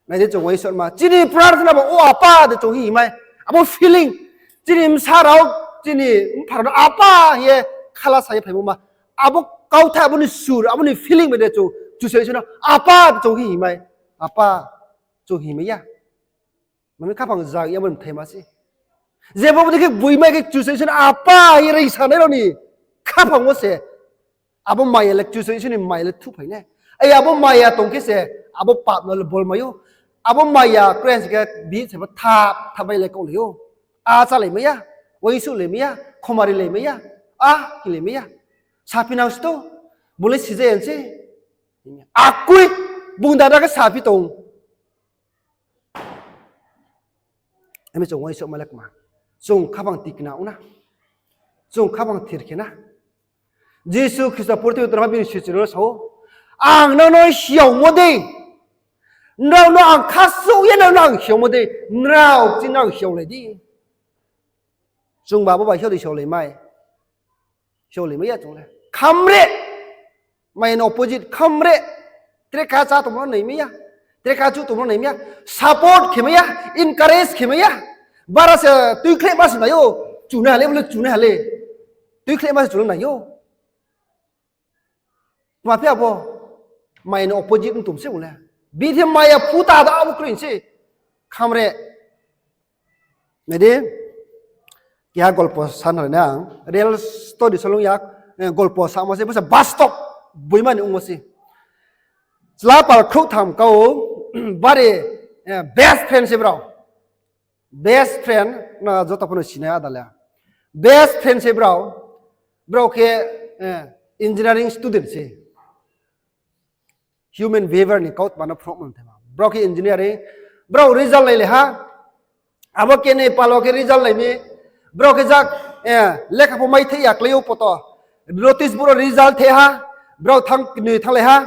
Nai di chung uaingsouhma, chini prarthana bo o apa de chung hing mai. Abo feeling, chini bsa rao, chini mpha rao no apa hing ye khala sa ye phaimo ma. Abo kauthai, abo ni sur, abo ni feeling bai de chung Kchusoyang Isor no apa de chung hing mai. Apa, chung hing mai ya. Mami khaphang zag ye abo ni mthaima se. Je bo bodei khe gboimai khe Kchusoyang Isor no apa hing ye reisanai rao ni khaphang wo se abo maya le Kchusoyang Isor ni maya le thuhphai nai. Ai abo maya tong khe se abo pap no le bol mai ou. Abo maya kroi ha sing khe bihih se bo thap thap bai le kaohlai ou. A chálai mai ya, uaingsouhlai mai ya, khomari lai mai ya, a hinglai mai ya. Saphi nang sto, bung le sijaya se. Akoi, bung dada khe saphi tong. Ami chung uaingsouhma le kma. Chung khaphang tikna ong na. Chung khaphang thir khe na. Jisu Khristo purthimbi tongma bini sichu rao no sa ou, ang nrao no hiaomo dei. Nrao no ang khasouh ye nrao no ang hiaomo dei. Nrao chini ang hiaolai di. Chungba bo bai hiao dei hiaolai mai. Hiaolai mai ya chung le. Khamre. Maya ni opposite khamre. Tre keha chá tongmo no nai mai ya. Tre keha chuh tongmo no nai mai ya. Support khe mai ya. Encourage khe mai ya. Bara se tuikhlehma se nai ou. Chunai ha le, bo le chunai ha le. Tuikhlehma se chung le nai ou. Tma phi abo? Maya ni opposite ong tong se bung le. Bini maya phuta da abo kroi se. Khamre. Nai di, keha golpo sa nai na ang, real story solong ya, eh, golpo samo se, bo se bastop, gboima ni ongmo se. Chla pal khrouhtham kau, bari, eh, best friend se brao. Best friend, na joto pho no sinai ada le. Best friend se brao, brao khe, eh, engineering student se. Human behavior ni kautma no phnuhmo thai ma. Brao khe engineering, brao result lai le ha. Abo khe ni pal wo khe result lai mi. Brao khe jak, eh, lekha pho mai thai ya klái ou poto. Notice board wo result thai ha. Brao thanng, knoi thannglai ha.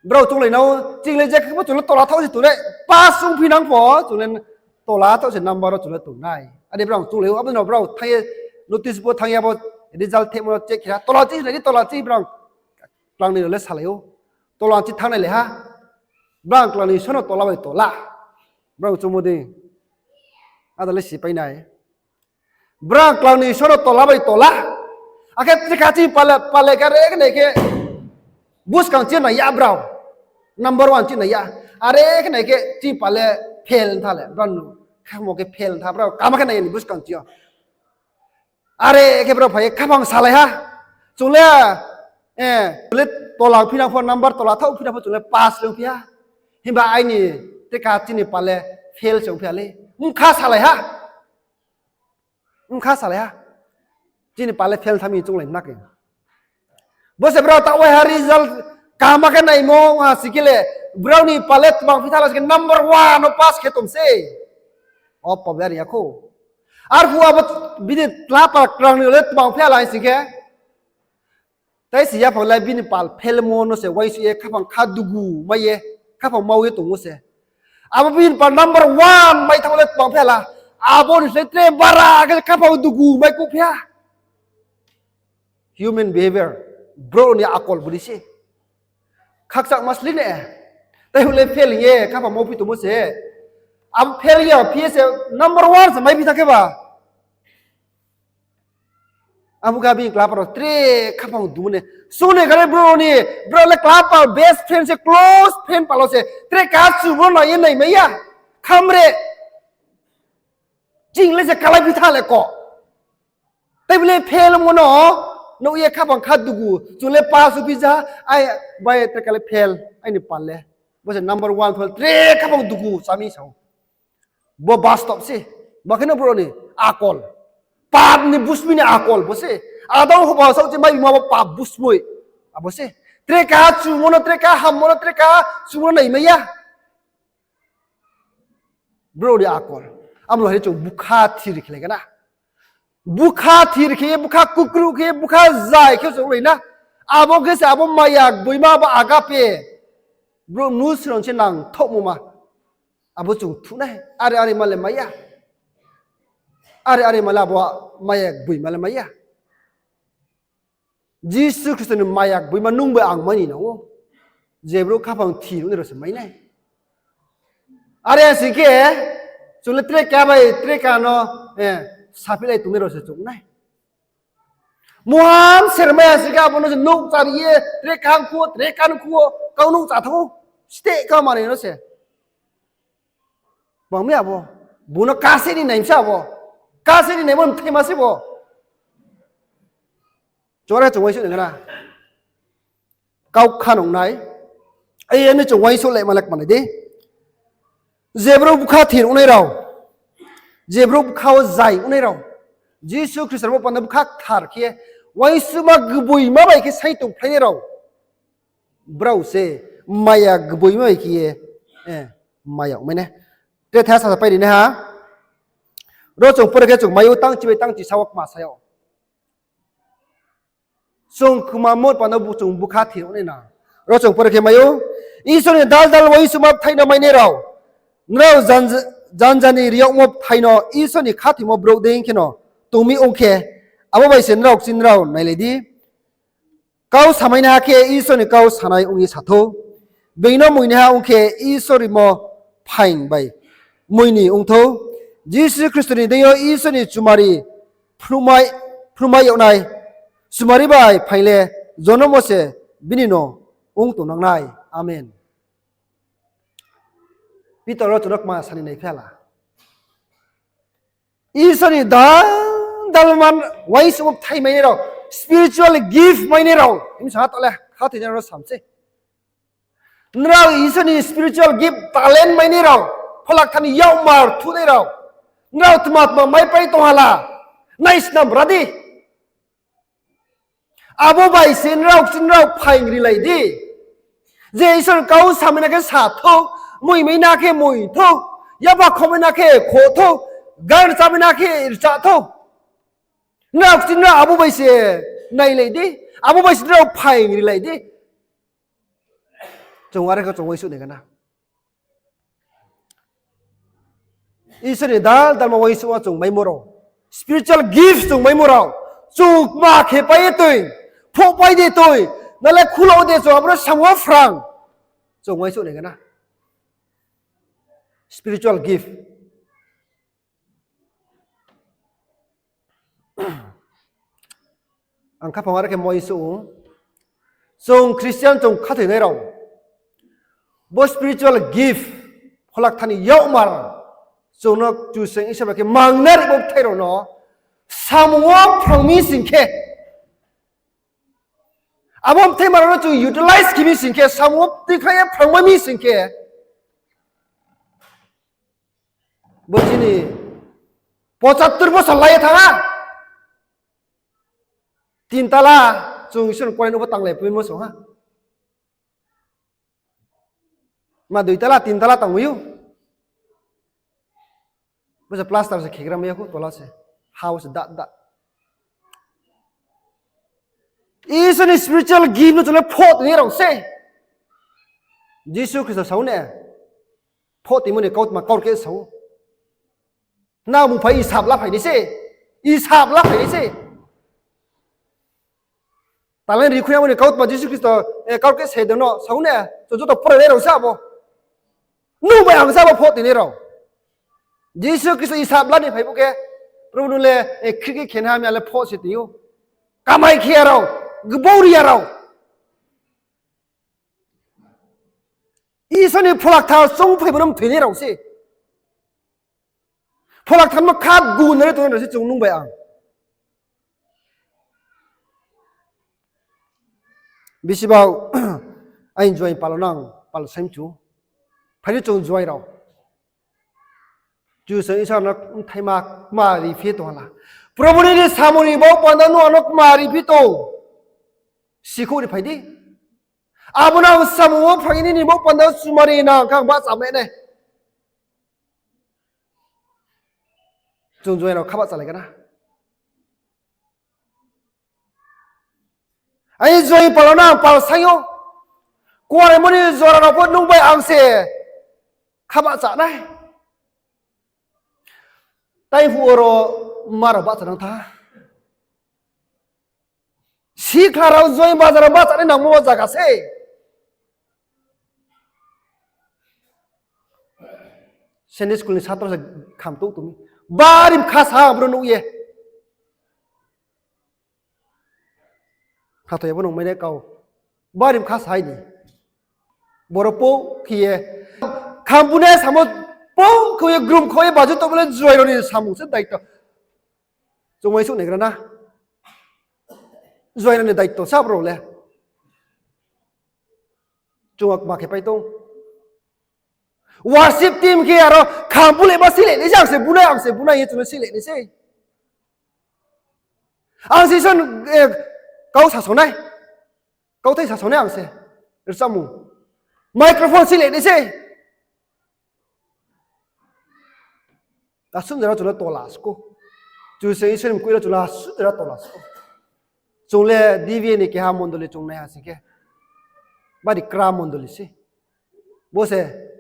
Brao chounglai nao, ching le je khe pho chung le tola thaoh se chung le pass ongphi nang pho, chung le Tola thaoh se number wo chung le tongnai. Are brao chung le, abo no brao thanng ye notice bo thanng ye abo result thehmo no check khe ha. Tola chini nai di, tola chini brao klangnoi rao le salai ou. Tola chini thanng nai le ha. Brao klangnoi só no tola bai tola. Brao chung mo dei. Ada le sipai nai. Brao klangnoi só no tola bai tola. Akhe tre kha chini pal le, pal le khe are khe nai khe buskang chini nai ya brao. Number one chini nai ya. Are khe nai khe chini pal le fail tha le. Brao no khamo khe fail tha brao. Kama khe nai ya ni buskang chini yo. Are khe brao phai ye khaphang salai ha. Chung le, eh, le tola phi na pho, number tola thaoh phi na pho chung le pass le ongphi ha. Himba aini tre kha chini pal le fail se ongphi ha le. Bkha salai ha. Bkha salai ha. Chini pal le fail tha mi chounglai na khe. Bo se brao taoh waiha result kaham khe naimo ha si khe le, brao ni pal le tmang phi tha la si khe number one no pass khe tong se. O pab yar ya khou. Arphuh abo bini tla pal klangnoi le tmang phi la si khe. Tai si yaphang le bini pal failmo no se uaingsouh ye khaphang kha dugu mai ye, khaphang mau ye tong ou se. Abo bini pal number one mai thanngmo le tmang phi la. Abo ni se tre bara khe khaphang dugu mai kuh phi ha. Human behavior, brouh ni akol bodi se. Khakchangma sli ne. Tai le fail hing ye khaphang mauphi tongmo se. Abo fail ya phi ye se number one se maiphi tha khe ba. Abo khe bini class rao tre khaphang dumo ne. Sung ni khe brouh ni, brouh le class best friend se, close friend pal wo se tre kachu bo nai ye naimai ya. Khamre. Ching le se kalai phi tha le ko. Tai bole fail mo no, nuh ye khaphang kha dugu, chung le pass phi ja, ai, bai tre kale fail, aini pal le. Bo se number one fail, tre khaphang dugu, sami sao. Bo bastop se, ba khe no brouh ni akol. Pap ni busmi ni akol bo se. Adam Hoba saoh se mai bima bo pap busmoi. Abo se. Tre kachu mo no, tre kaham mo no, tre kachu mo no naimai ya. Brouh ni akol. Amo no hai chung bkha thir khe lai gana. Bkha thir khe ye, bkha kukruh khe ye, bkha zai khe chung lai na. Abo khe se abo maya gboima bo agape. Brouh mnusu rao se nangthaohmo ma. Abo chung thuh nai. Are are ma le mai ya. Are are ma le abo maya gboima le mai ya. Jisu Khristo ni maya gboima nung bai ang mai ni nang ou. Je brouh khaphang thir ongnai rao se mai nai. Are sing khe, chung le tre ka bai tre ka no, eh, saphi lai tongnai rao se chung nai. Muham sermai ya sing khe abo no se nouh chari ye, tre ka khu, tre ka khu, kau nouh cha thanng ou. Steh ka manoi no se. Bang mi abo. Bo no kase ni naimsa abo. Kase ni naimo mthaima se bo. Chung are chung uaingsouh nai gana. Kau kha nung nai. Ai, ani chung uaingsouh le malak manai di. Je brouh bkha thir ongnai rao. Je brouh bkha wo zai ongnai rao. Jisu Khristo bo panda bkha kthar khe, uaingsouhma gboima bai khe saing tongphlainai rao. Brao se maya gboima bai khe ye, eh, maya ongmai nai. Tre tha sa pai ri nai ha. Ro chung pore khe chung mai ou tangchi bai tangchi sa wo kma sa yag. Chung kma mo panda chung bkha thir ongnai na. Ro chung pore khe mai ou. Isor ni dal dal uaingsouhma bthai no mainai rao. Nrao janja ni ri yagmo bthai no Isor ni khathoimo brouh dei kheno tong mi ong khe, abo bai se nrao kching nrao nailai di. Kau samainaiha khe Isor ni kau sanai ong ye sa thou. Being no moinaiha ong khe Isor rimo phaing bai moi ni ong thou. Jisu Khristo ni deing yo Isor ni chumari phrungmai, phrungmai yag nai. Chumari bai phaing le jonom wo se bini no ong tongnang nai. Amen. Pitor ro chung no kma sani nai phi la. Isor ni dal, dalman uaingsouhma bthai mainai rao, spiritual gift mainai rao. Himsa ha taoh le, khathoinai rao sam se. Nrao Isor ni spiritual gift, talent mainai rao, Phola Kthar ni yakmar thuhnai rao. Nrao tma tma maipai tong ha la, naisnam ra di. Abo bai se nrao kching nrao phaing rilai di. Je Isor ni kau samai na khe sa thou, moimai na khe moi thou, yaba khomai na khe kho thou, gan rchamai na khe rcha thou. Nrao kching nrao abo bai se nailai di, abo bai se nrao phaing rilai di. Chung are khe chung uaingsouh nai gana. Isor ni dal dalma uaingsouhma chung maimo rao, spiritual gift chung maimo rao, chung kma khe pai ye toi, phoh pai de toi, nale khulo de chung abo no samung wo phrang, chung uaingsouh nai gana. Spiritual gift. Ang khaphang are khe moi souh ou. Chung Christian chung khathoinai rao, bo spiritual gift, pholakthar ni yakmar, chung no Kchusoyang Isor bai khe mangnari bo bthai rao no samung wo phrang mi sing khe, abo bthai ma rao no chung utilize khe mi sing khe, samung wo tikhlai ye phrangma mi sing khe, bo chini পঁচাত্তর বছর lai ye thanng ha. তিন তালা, chung Isor ni kuarenouh pho tanglai phaimo song ha. Ma দুই তালা, তিন তালা tangmai ou. Bo se plaster se khegra mai ya khou, tola se, ha wo se da da. Isor ni spiritual gift no chung le phoh toinai rao se. Jisu Khristo sa ou ne, phoh toimo ni kautma kaurkeh sa ou. Nang mung phai isap la phai nai se, isap la phai nai se. Talent ri khui yamo ni kautma Jisu Khristo, e, kaurkeh se de no sa ou ne, chung joto pore nai rao se abo. Nung bai ang se abo phoh toinai rao. Jisu Khristo isap la ni phai phuh khe, Probhu nung le, e, khrih khe khe nai ha mi, ang le phoh se toi ou. Kamai khe ya rao, gbau ri ya rao. Isor ni pholakthar choungphai bo no mthoinai rao se. Pholakthar no khatgu nari tongnai rao se chung nung bai ang. Bisi bao, aini juaing pal no ang pal saing chu. Phai di chung juaing rao. Kchusoyang Isor no bthaima kma ri phi tong ha la. Probhu nini samung ni baoh panda no ano kma ri phi tong. Sikhouh ri phai di. Abo no ang samung wo phrang ye nini baoh panda chumari nang khe ang bahcha mai nai. Chung juaing rao kha bahchalai gana. Aini juaing pal no ang pal saing ou. Kuaraimo ni jora rao pho nung bai ang se kha bahcha nai. Tai phuh oro ma rao bahcha nang tha. Sikhla rao juaing bazar rao bahcha nai nangmo zaga se. Sunday school ni satro se kham touh tong mi. Bari mkha sa ang bro nuh ye. Khathoi ya bo nung mai nai kau. Bari mkha sa hai ni. Boro pou khe ye, kham bu nai samo pou khe ye grum khe ye baju tongmo le juaing rao ni samung se daito. Chung uaingsouh naigra na. Juaing rao ni daito sa bro le. Chung kma khe pai tong. Worship team khe aro kham bu le ma si le nai se, ang se bu nai, ang se bu nai ye chung le si le nai se. Ang se Isor, e, kau sasao nai. Kauthai sasao nai ang se. Rchamung. Microphone si le nai se. Asuh jora chung le tola skou. Chung se Isor ni mkoih le chung le asuh jora tola skou. Chung le D V A ni keha mondoli chung nai ha sing khe. Bari kra mondoli se. Bo se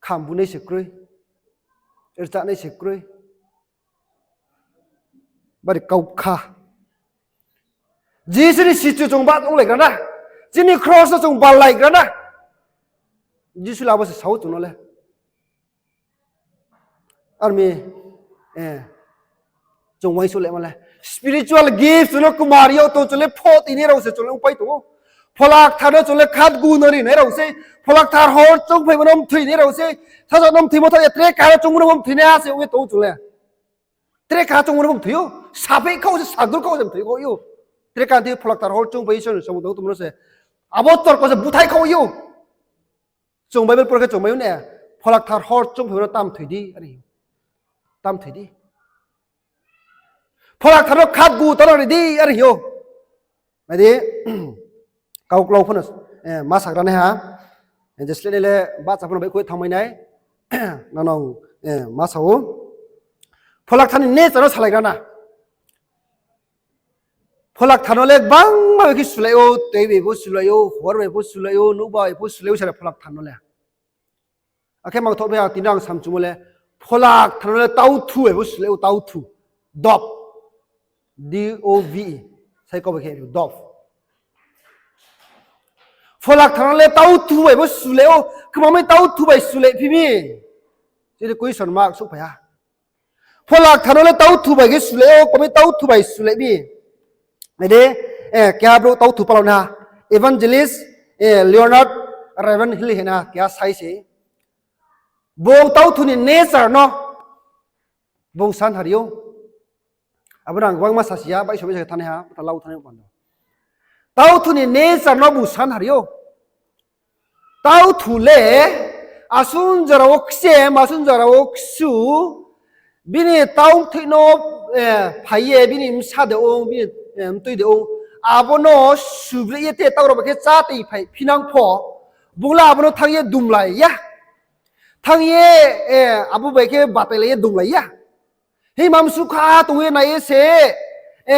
kham bu nai se kroi. Rcha nai se kroi. Bari kau kha. Jisu ni sichu chung ba onglaigra na. Chini cross no chung ballaigra na. Jisu le abo se sao chung no le. Armi, e, chung uaingsouh le ma le. Spiritual gift chung no kma ri yo tong, chung le pho tini rao se chung le ongpai tong ou. Phola Kthar no chung le khatgu no ri nai rao se. Phola Kthar hor choungphaimo no mthoinai rao se. Sasaoh no mthoimo thaoh ya, tre kaha no choungmo no mthoinai ha se ong ye tong ou chung le. Tre kaha choungmo no mthoi ou. Sapheih khaoh se, sagur khaoh se mthoi khaoh ou. Tre kaha thoi Phola Kthar hor choungphai Isor ni samung tang tongmo no se. Abo torko se buthai khaoh ou. Chung Bible por khe chung mai ou ne, Phola Kthar hor choungphaimo no tam thoi di, are. Tam thoi di. Phola Kthar no khatgu tong ri di, are ou. Nai di, kau klau pho no, e, ma sagra nai ha. E, je sleh nai le bahcha pho no baihkhouh ye thanngmai nai. Nang no, e, ma sa ou. Phola Kthar ni nature no salaigra na. Phola Kthar no le gbangma bai khe sulai ou, tui bai pho sulai ou, hor bai pho sulai ou, nouhbar bai pho sulai ou, sare Phola Kthar no le. Akhe mangthoh phi ya, tini ang samchumo le, Phola Kthar no le tauthu bai bo sulai ou, tauthu. Dove. D O V E. Sai kau bai khe dove. Phola Kthar no le tauthu bai bo sulai ou, kma mi tauthu bai sulai phi mi? Chini question mark souhphai ha. Phola Kthar no le tauthu bai khe sulai ou, kma mi tauthu bai sulai mi? Nai di, keha brouh tauthu palao naiha, Evangelist Leonard Ravenhill hing na keha sai se. Bung tauthu ni nature no bung san hari ou. Abo no ang gbangma sasi ya, baihso baihso khe thanng naiha, ta lau thanng nai panda. Tauthu ni nature no bung san hari ou. Tauthu le asuh jora wo kchem, asuh jora wo kchu, bini tau mthoih no phai ye, bini bsa de ong, bini mtui de ong, abo no subri ye te tau rao bai khe chá tei phai phinang pho, bung le abo no thanng ye dumlai ya. Thanng ye abo bai khe batailai ye dumlai ya. Himba msukha tong ye nai ye se,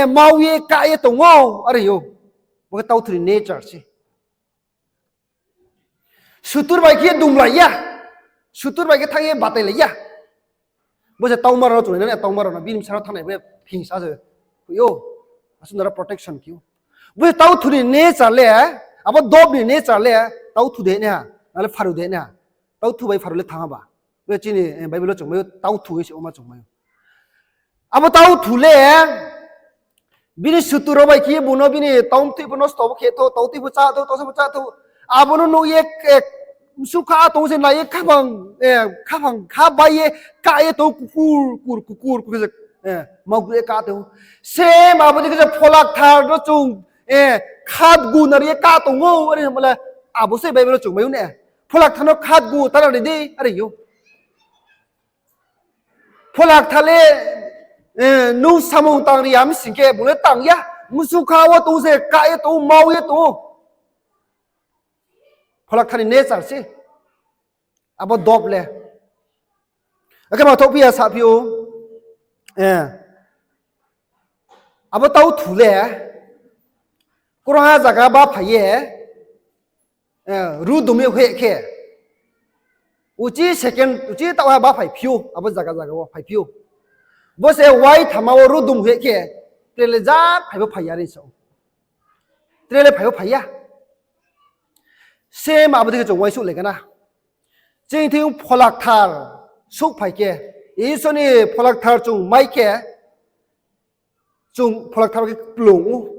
mau ye ka ye tong ou, are ou. Bo khe tauthu ni nature se. Sutur bai khe dumlai ya. Sutur bai khe thanng ye batailai ya. Bo se tauma rao no chung nai na, tauma rao no bini bsa rao thanngnai bo phingsa se. Hoih ou. Asuh jora protection khe ou. Bo se tauthu ni nature le, abo dove ni nature le, tauthu de naiha, na le pharu de naiha. Tauthu bai pharu le thanng ha ba. Bo chini Bible wo chung mai ou, tauthu hing se oma chung mai ou. Abo tauthu le, bini sutur rao bai khe bung no bini tau mthoih pho nosto bo khe thou, tau tui pho chá thou, tau sa pho chá thou. Abo no nuh ye, msukha tong se nai ye khaphang, khaphang kha bai ye, ka ye tong, kukur, kur, kukur, kukur se, mau gru ye ka tong. Same abo dei khe se Phola Kthar no chung khatgu nari ye ka tong ou, are hingmo le abo se Bible wo chung mai ou ne. Phola Kthar no khatgu ta nari di, are ou. Phola Kthar le, nung samung tang ri ya mi sing khe bung le tang ya. Msukha wo tong se ka ye tong ou, mau ye tong ou. Phola Kthar ni nature se. Abo dove le. Akhe mangthoh phi ya saphi ou. Abo tauthu le, krungha zaga ba phai ye, rudum ye hoih khe, uchih second, uchih taoh ha ba phaiphi ou, abo zaga zaga wo phaiphi ou. Bo se waithama wo rudum hoih khe, tre le ja phai bo phai ya re sa ou. Tre le phai bo phai ya. Same abo dei khe chung uaingsouhlai gana. Chini thing Phola Kthar souhphai khe, Isor ni Phola Kthar chung mai khe, chung Phola Kthar khe kplung ou.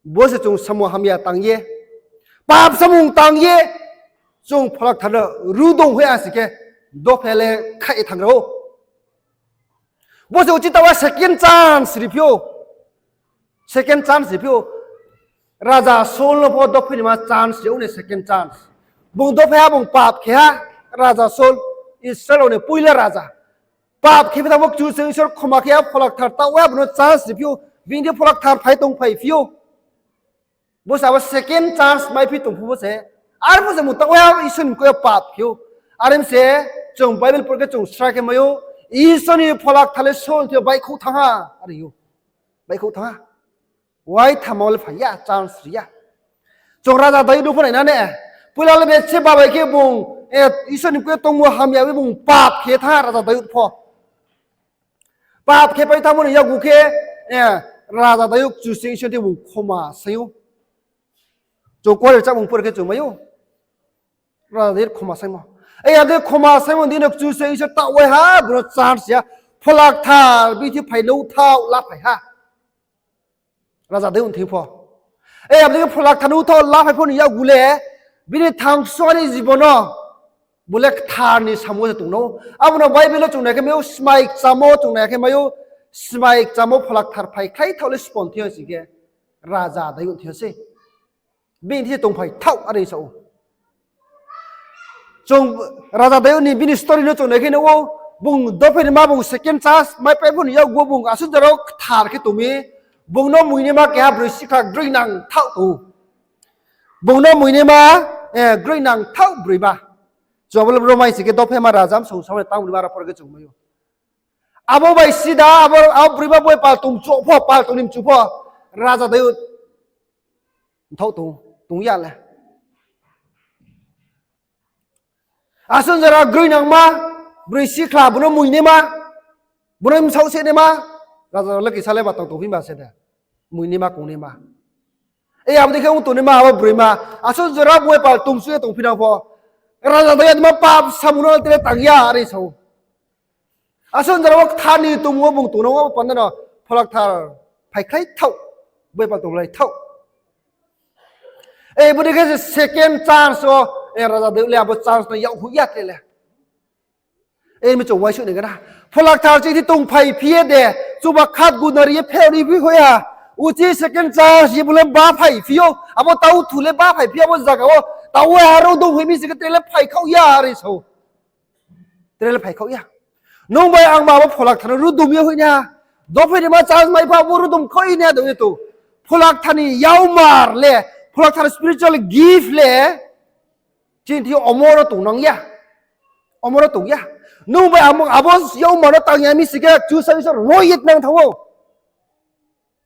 Bo se chung samung hamya tang ye, pap samung tang ye, chung Phola Kthar no rudong hoih ya sing khe, dophe le khaih ye thanng rao ou. Bo se uchih taoh ha second chance riphi ou. Second chance riphi ou. Raja Saul no pho dophe ni ma chance ri ou ni second chance. Bung dophe ha, bung pap khe ha, Raja Saul, Israel rao ni poila raja. Pap khe phi thanng pho Kchusoyang Isor khoma khe ha, Phola Kthar taoh ha bung no chance riphi ou, bini thing Phola Kthar phai tongphaiphi ou. Bo se abo second chance maiphi tong pho bo se. Arphuh se bung taoh ha Isor ni mkoih yo pap khe ou. Are mi se, chung Bible por khe chung sra khe mai ou, Isor ni Phola Kthar le Saul thing yo baihkhouh thanng ha, are ou. Baihkhouh thanng ha. Waithama wo le phai ya, chance ri ya. Chung Raja Dayud no pho nai na ne. Poila le Bethseba bai khe bung, Isor ni mkoih yo tongmo hamya bai bung pap khe thanng ha Raja Dayud pho. Pap khe pai thanngmo ni yakgu khe, Raja Dayud Kchusoyang Isor thing bung khoma saing ou. Chung kuare rchahmung por khe chung mai ou. Raja Dayud khoma saingmo. Abo dei khoma saingmo dei no Kchusoyang Isor taoh wai ha, bung no chance ya. Phola Kthar bini thing phai no thaoh la phai ha. Raja Dayud thing pho. Abo dei khe Phola Kthar no thaoh la phai pho ni yakgu le, bini thangsoa ni jibon no, bung le kthar ni samung wo se tong no. Abo no Bible wo chung nai khe mai ou, smai kchamo chung nai khe mai ou, smai kchamo Phola Kthar phaikhlai thaoh le sbo thing yo sing khe, Raja Dayud thing yo se. Bini thing se tongphai thaoh, are sa ou. Chung Raja Dayud ni bini story no chung nai khe nuh ou, bung dophe ni ma bung second chance maipai pho ni yakgu wo bung asuh jora wo kthar khe tong mi, bung no muinaima keha broi sikhla groinang thaoh tong ou. Bung no muinaima, groinang thaoh broima. Chung abo le bro mai sing khe dophe ma raja msong samani tang broima aro por khe chung mai ou. Abo bai sida, abo, abo broima bo pal tong chouh pho, pal tong ni mchu pho, Raja Dayud mthaoh tong, tong ya le. Asuh jora groinangma, broi sikhla, bung no muinaima, bung no bsaoh se naima, raja rao le kisa le ba tang tongphi ba se de, muinaima kongnaima. E abo dei khe ong tongnaima abo broima, asuh jora bung bai pal tongsu ye tongphi nang pho, raja dei ya dima pap samung no tre tang ya are sa ou. Asuh jora wo kthar ni tongmung wo bung tongnang wo panda no Pholakthar phaikhlai thaoh, bung bai pal tongphlai thaoh. E, bo dei khe se second chance wo, e, raja dei le abo chance no yakhoih ya tre le. E, mi chung uaingsouh nai gana. Pholakthar chini tongphai phi ye de, chuba khat gunari ye pherao ni phi hoih ha. Uchih second chance ye bung le baphaiphi ou, abo tauthu le baphaiphi abo zaga wo, tao ha rudum hoih mi sing khe tre le phaikhaoh ya are sa ou. Tre le phaikhaoh ya. Nung bai ang ba abo Pholakthar no rudum ye hoih nai ha. Dophainaima chance mai pha bo rudum khoih nai ha dong ye to. Pholakthar ni yaumar le, Pholakthar spiritual gift le, chini thing yo omo no tongnang ya. Omo no tong ya. Nung bai ang abo yaumar no tang ya mi sing khe Kchusoyang Isor roh ye tinang thanng ou.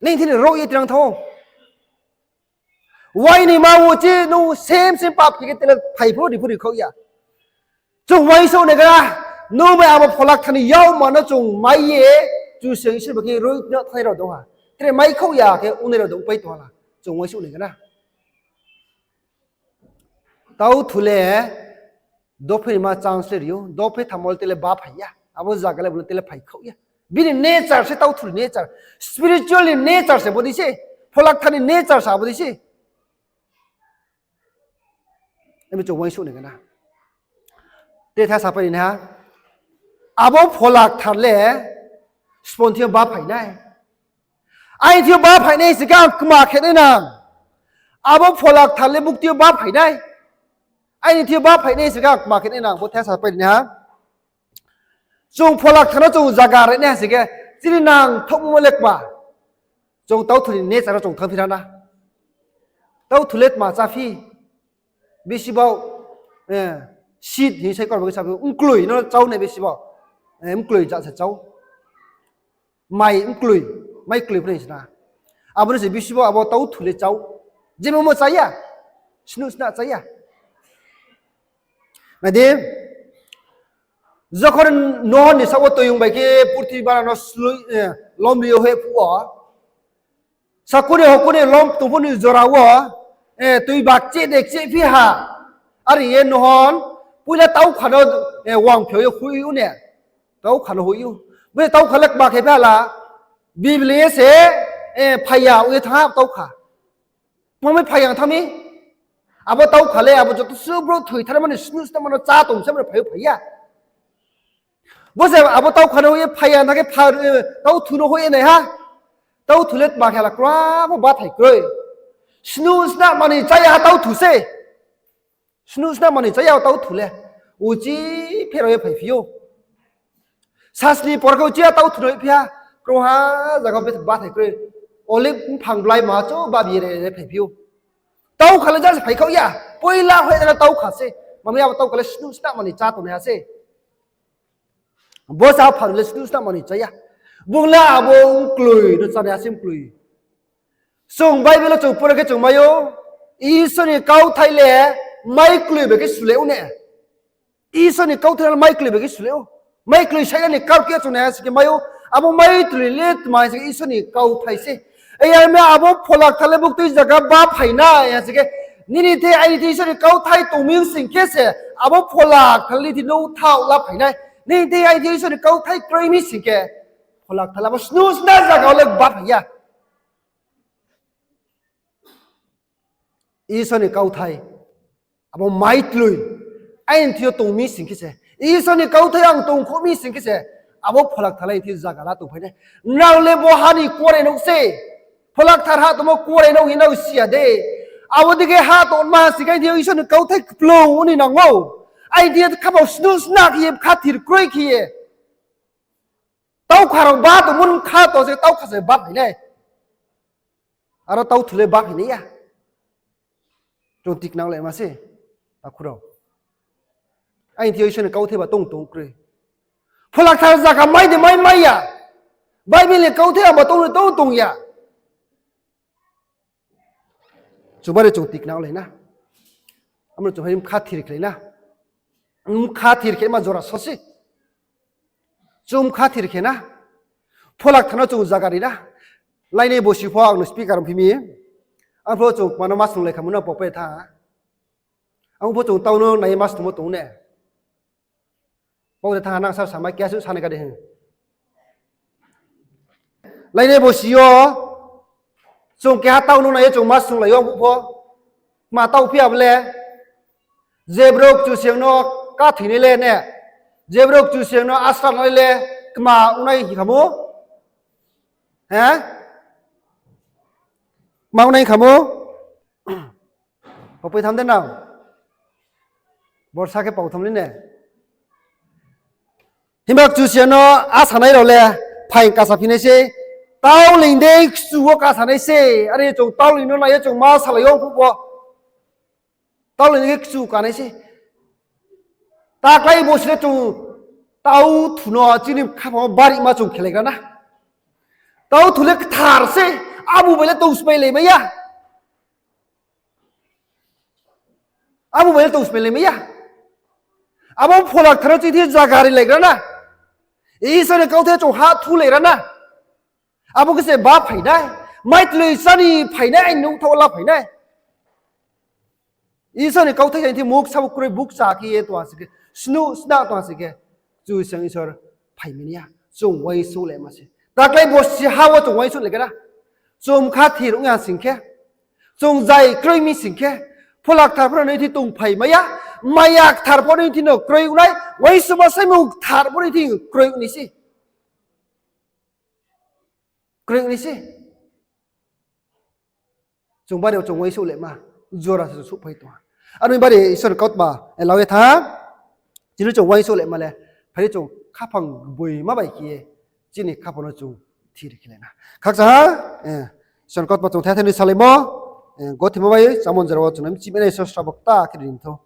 Nini thing ni roh ye tinang thanng ou. Uaini ma uchih nung sem sem pap khe khe tre le phai pho ri pho ri khaoh ya. Chung uaingsouh nai gana, nung bai abo Pholakthar ni yaumar no chung mai ye, Kchusoyang Isor bai khe roh no thanngnai rao dong ha. Tre mai khaoh ya khe ongnai rao dong pai tong ha la. Chung uaingsouh nai gana. Tauthu le dophai ni ma chance le ri ou, dophai thammo le tre le baphai ya, abo zaga le bung le tre le phaikhaoh ya. Bini nature se tauthu ni nature, spiritual ni nature se bo dei se, Pholakthar ni nature se abo dei se. Emi chung uaingsouh nai gana. Tre tha sapai ri nai ha. Abo Pholakthar le sbo ni thing yo baphai nai. Aini thing yo baphai nai sing khe ang kma khe nai nang. Abo Pholakthar le bukti yo baphai nai. Aini thing yo baphai nai sing khe ang kma khe nai nang. Bo tha sapai ri nai ha. Chung Pholakthar no chung zaga ri nai ha sing khe, chini nangthouhmo le kma. Chung tauthu ni nature no chung thanngphi ra na. Tauthu le tma chá phi. Bisi bao, eh, seed hing sai kor bo khe sa phi, mkloi no chá nai bisi bao. Eh, mkloi ja se chá. Mai mkloi, mai kloi pho nai sna. Abo no se bisi bao abo tauthu le chá. Jemo mo chá ya. Snuh sna chá ya. Nai di, jokhon Noah ni saoh wo toiyong bai khe purthimbi bara no sloi, eh, lomri yo heh phuh wo, sakuni hokuni lom tong phuh ni jora wo, eh, toi ba kcheh de kcheh phi ha. Are ye Noah poila taukha no, eh, wangphi ye hoih ou ne. Taukha no hoih ou. Bo taukha le kma khe phi ha la, Biblia ye se, eh, phai ya ong ye thanng ha taukha. Tma mi phai ya thanng mi? Abo taukha le abo joto suh brouh thoi thanngnaima ni snuh snama no chá tong se mano phai ou phai ya. Bo se abo taukha no hoih ye phai ya na khe pha, eh, tauthu no hoih ye nai ha. Tauthu le tma khe la kra pho bathai kroi. Snuh snama ni chá ya tauthu se. Snuh snama ni chá ya tauthu le. Uchih pherao ye phaiphi ou. Sasni por khe uchih ya tauthu no hoihphi ha. Krungha zaga bathai kroi. Olive mphang blai ma chouh babi ye re phaiphi ou. Taukha le just phaikhaoh ya. Poila hoih ya taukha se. Mami abo taukha le snuh snama ni chá tongnaiha se. Bo se pharu le snuh snama ni chá ya. Bung le abo mkloi no chánaiha se mkloi. Chung Bible wo chung pore khe chung mai ou, Isor ni kauthai le maikloi bai khe sule ou ne. Isor ni kauthai le maikloi bai khe sule ou. Maikloi saina ni kau khe chung naiha sing khe mai ou, abo maikloi le tma sing khe Isor ni kauthai se. Yar mi abo Pholakthar le buktui zaga baphai nai ha sing khe, nini thing aini thing Isor ni kauthai tong mi sing khe se, abo Pholakthar le nini thing no thaoh la phai nai. Nini thing aini thing Isor ni kauthai kroi mi sing khe, Pholakthar le abo snuh sna zaga wo le baphai ya. Isor ni kauthai, abo maikloi, aini thing yo tong mi sing khe se, Isor ni kauthai ang tongkhouh mi sing khe se, abo Pholakthar le aini thing yo zaga la tongphai nai. Nrao le bo ha ni kuarenouh se, Pholakthar ha tongmo kuarenouh hing nrao si ya de. Abo dei khe ha tongma sing khe aini thing yo Isor ni kauthai kplung ong ni nang ou. Aini thing yo khaphang snuh sna khe ye, khathir kroi khe ye, taukha rao ba tongmo ni kha tong se taukha se baphai nai. Aro tauthu le baphai nai ya. Chung tiknang le ma se, takhu rao. Aini thing yo Isor ni kauthai ba tong tong kroi. Pholakthar zaga mai de mai mai ya. Bible ni kauthai ba tong tong tong ya. Chubari chung tiknang lai na. Amo chung hai khathir khlai na. Bkha thir khe ma jora so se. Chung bkha thir khe na. Phola Kthar no chung zaga ri na. Lainai bosi pho ang no speaker ongphi mi. Ang pho chung kma no ma snunglai kha mo no pao pai thanng ha. Ang pho chung tau no nai ye ma snungmo tong ne. Pao de thanng ha, nang sar samai keha suh sa nai ka de hing. Lainai bosi yo chung keha tau no nai ye chung ma snunglai yo phuh pho. Kma tau phi ya bo le, je brouh Kchusoyang no káthoi nai le ne, je brouh Kchusoyang no asra nai le, kma ong nai hing kha mo? He? Kma ong nai hing kha mo? Pao pai tham de nang. Borsa khe pao tham ni ne. Himba Kchusoyang no asanai rao le phaing kasaphi nai se. Tauleing dei kchu wo kasanai se. Are chung tauleing no nai ye chung ma salai yo phuh pho. Tauleing dei khe kchu kanai se. Taklai bosi le chung tauthu no chini khaphang wo barima chung khelaigra na. Tauthu le kthar se, abo bai le tong smailai mai ya. Abo bai le tong smailai mai ya. Abo Phola Kthar no chini thing zaga rilaigra na. Isor ni kauthai chung ha thulaigra na. Abo khe se ba phainai, maitloisa ni phainai, aini nungthaoh wo la phainai. Isor ni kauthai chini thing muksa bo kroi bukcha khe ye tong ha sing khe, snuh sna tong ha sing khe, Kchusoyang Isor phai mi ni ya, chung uaingsouh le ma se. Taklai bosi ha wo chung uaingsouh le khe na. Chung bkha thir ong ya sing khe, chung zai kroi mi sing khe, Phola Kthar pho no nini thing tongphai mai ya, Maya Kthar pho nini thing no kroi ong nai, uaingsouhma Saimung Kthar pho nini thing kroi ong ni se. Kroi ong ni se. Chung bari wo chung uaingsouh le ma, jora se chung souhphai tong ha. Aro ni bari Isor ni kautma, e, lau ye thanng ha. Chini chung uaingsouh le ma le, phai di chung khaphang gboima bai khe ye, chini khaphang no chung thir khe le na. Khakchang ha, e, Isor ni kautma chung thai thai ni salaimo, e, gothimo bai chamon jora wo chung nai mchi mai nai Isor srabo kta khe ri ni thou.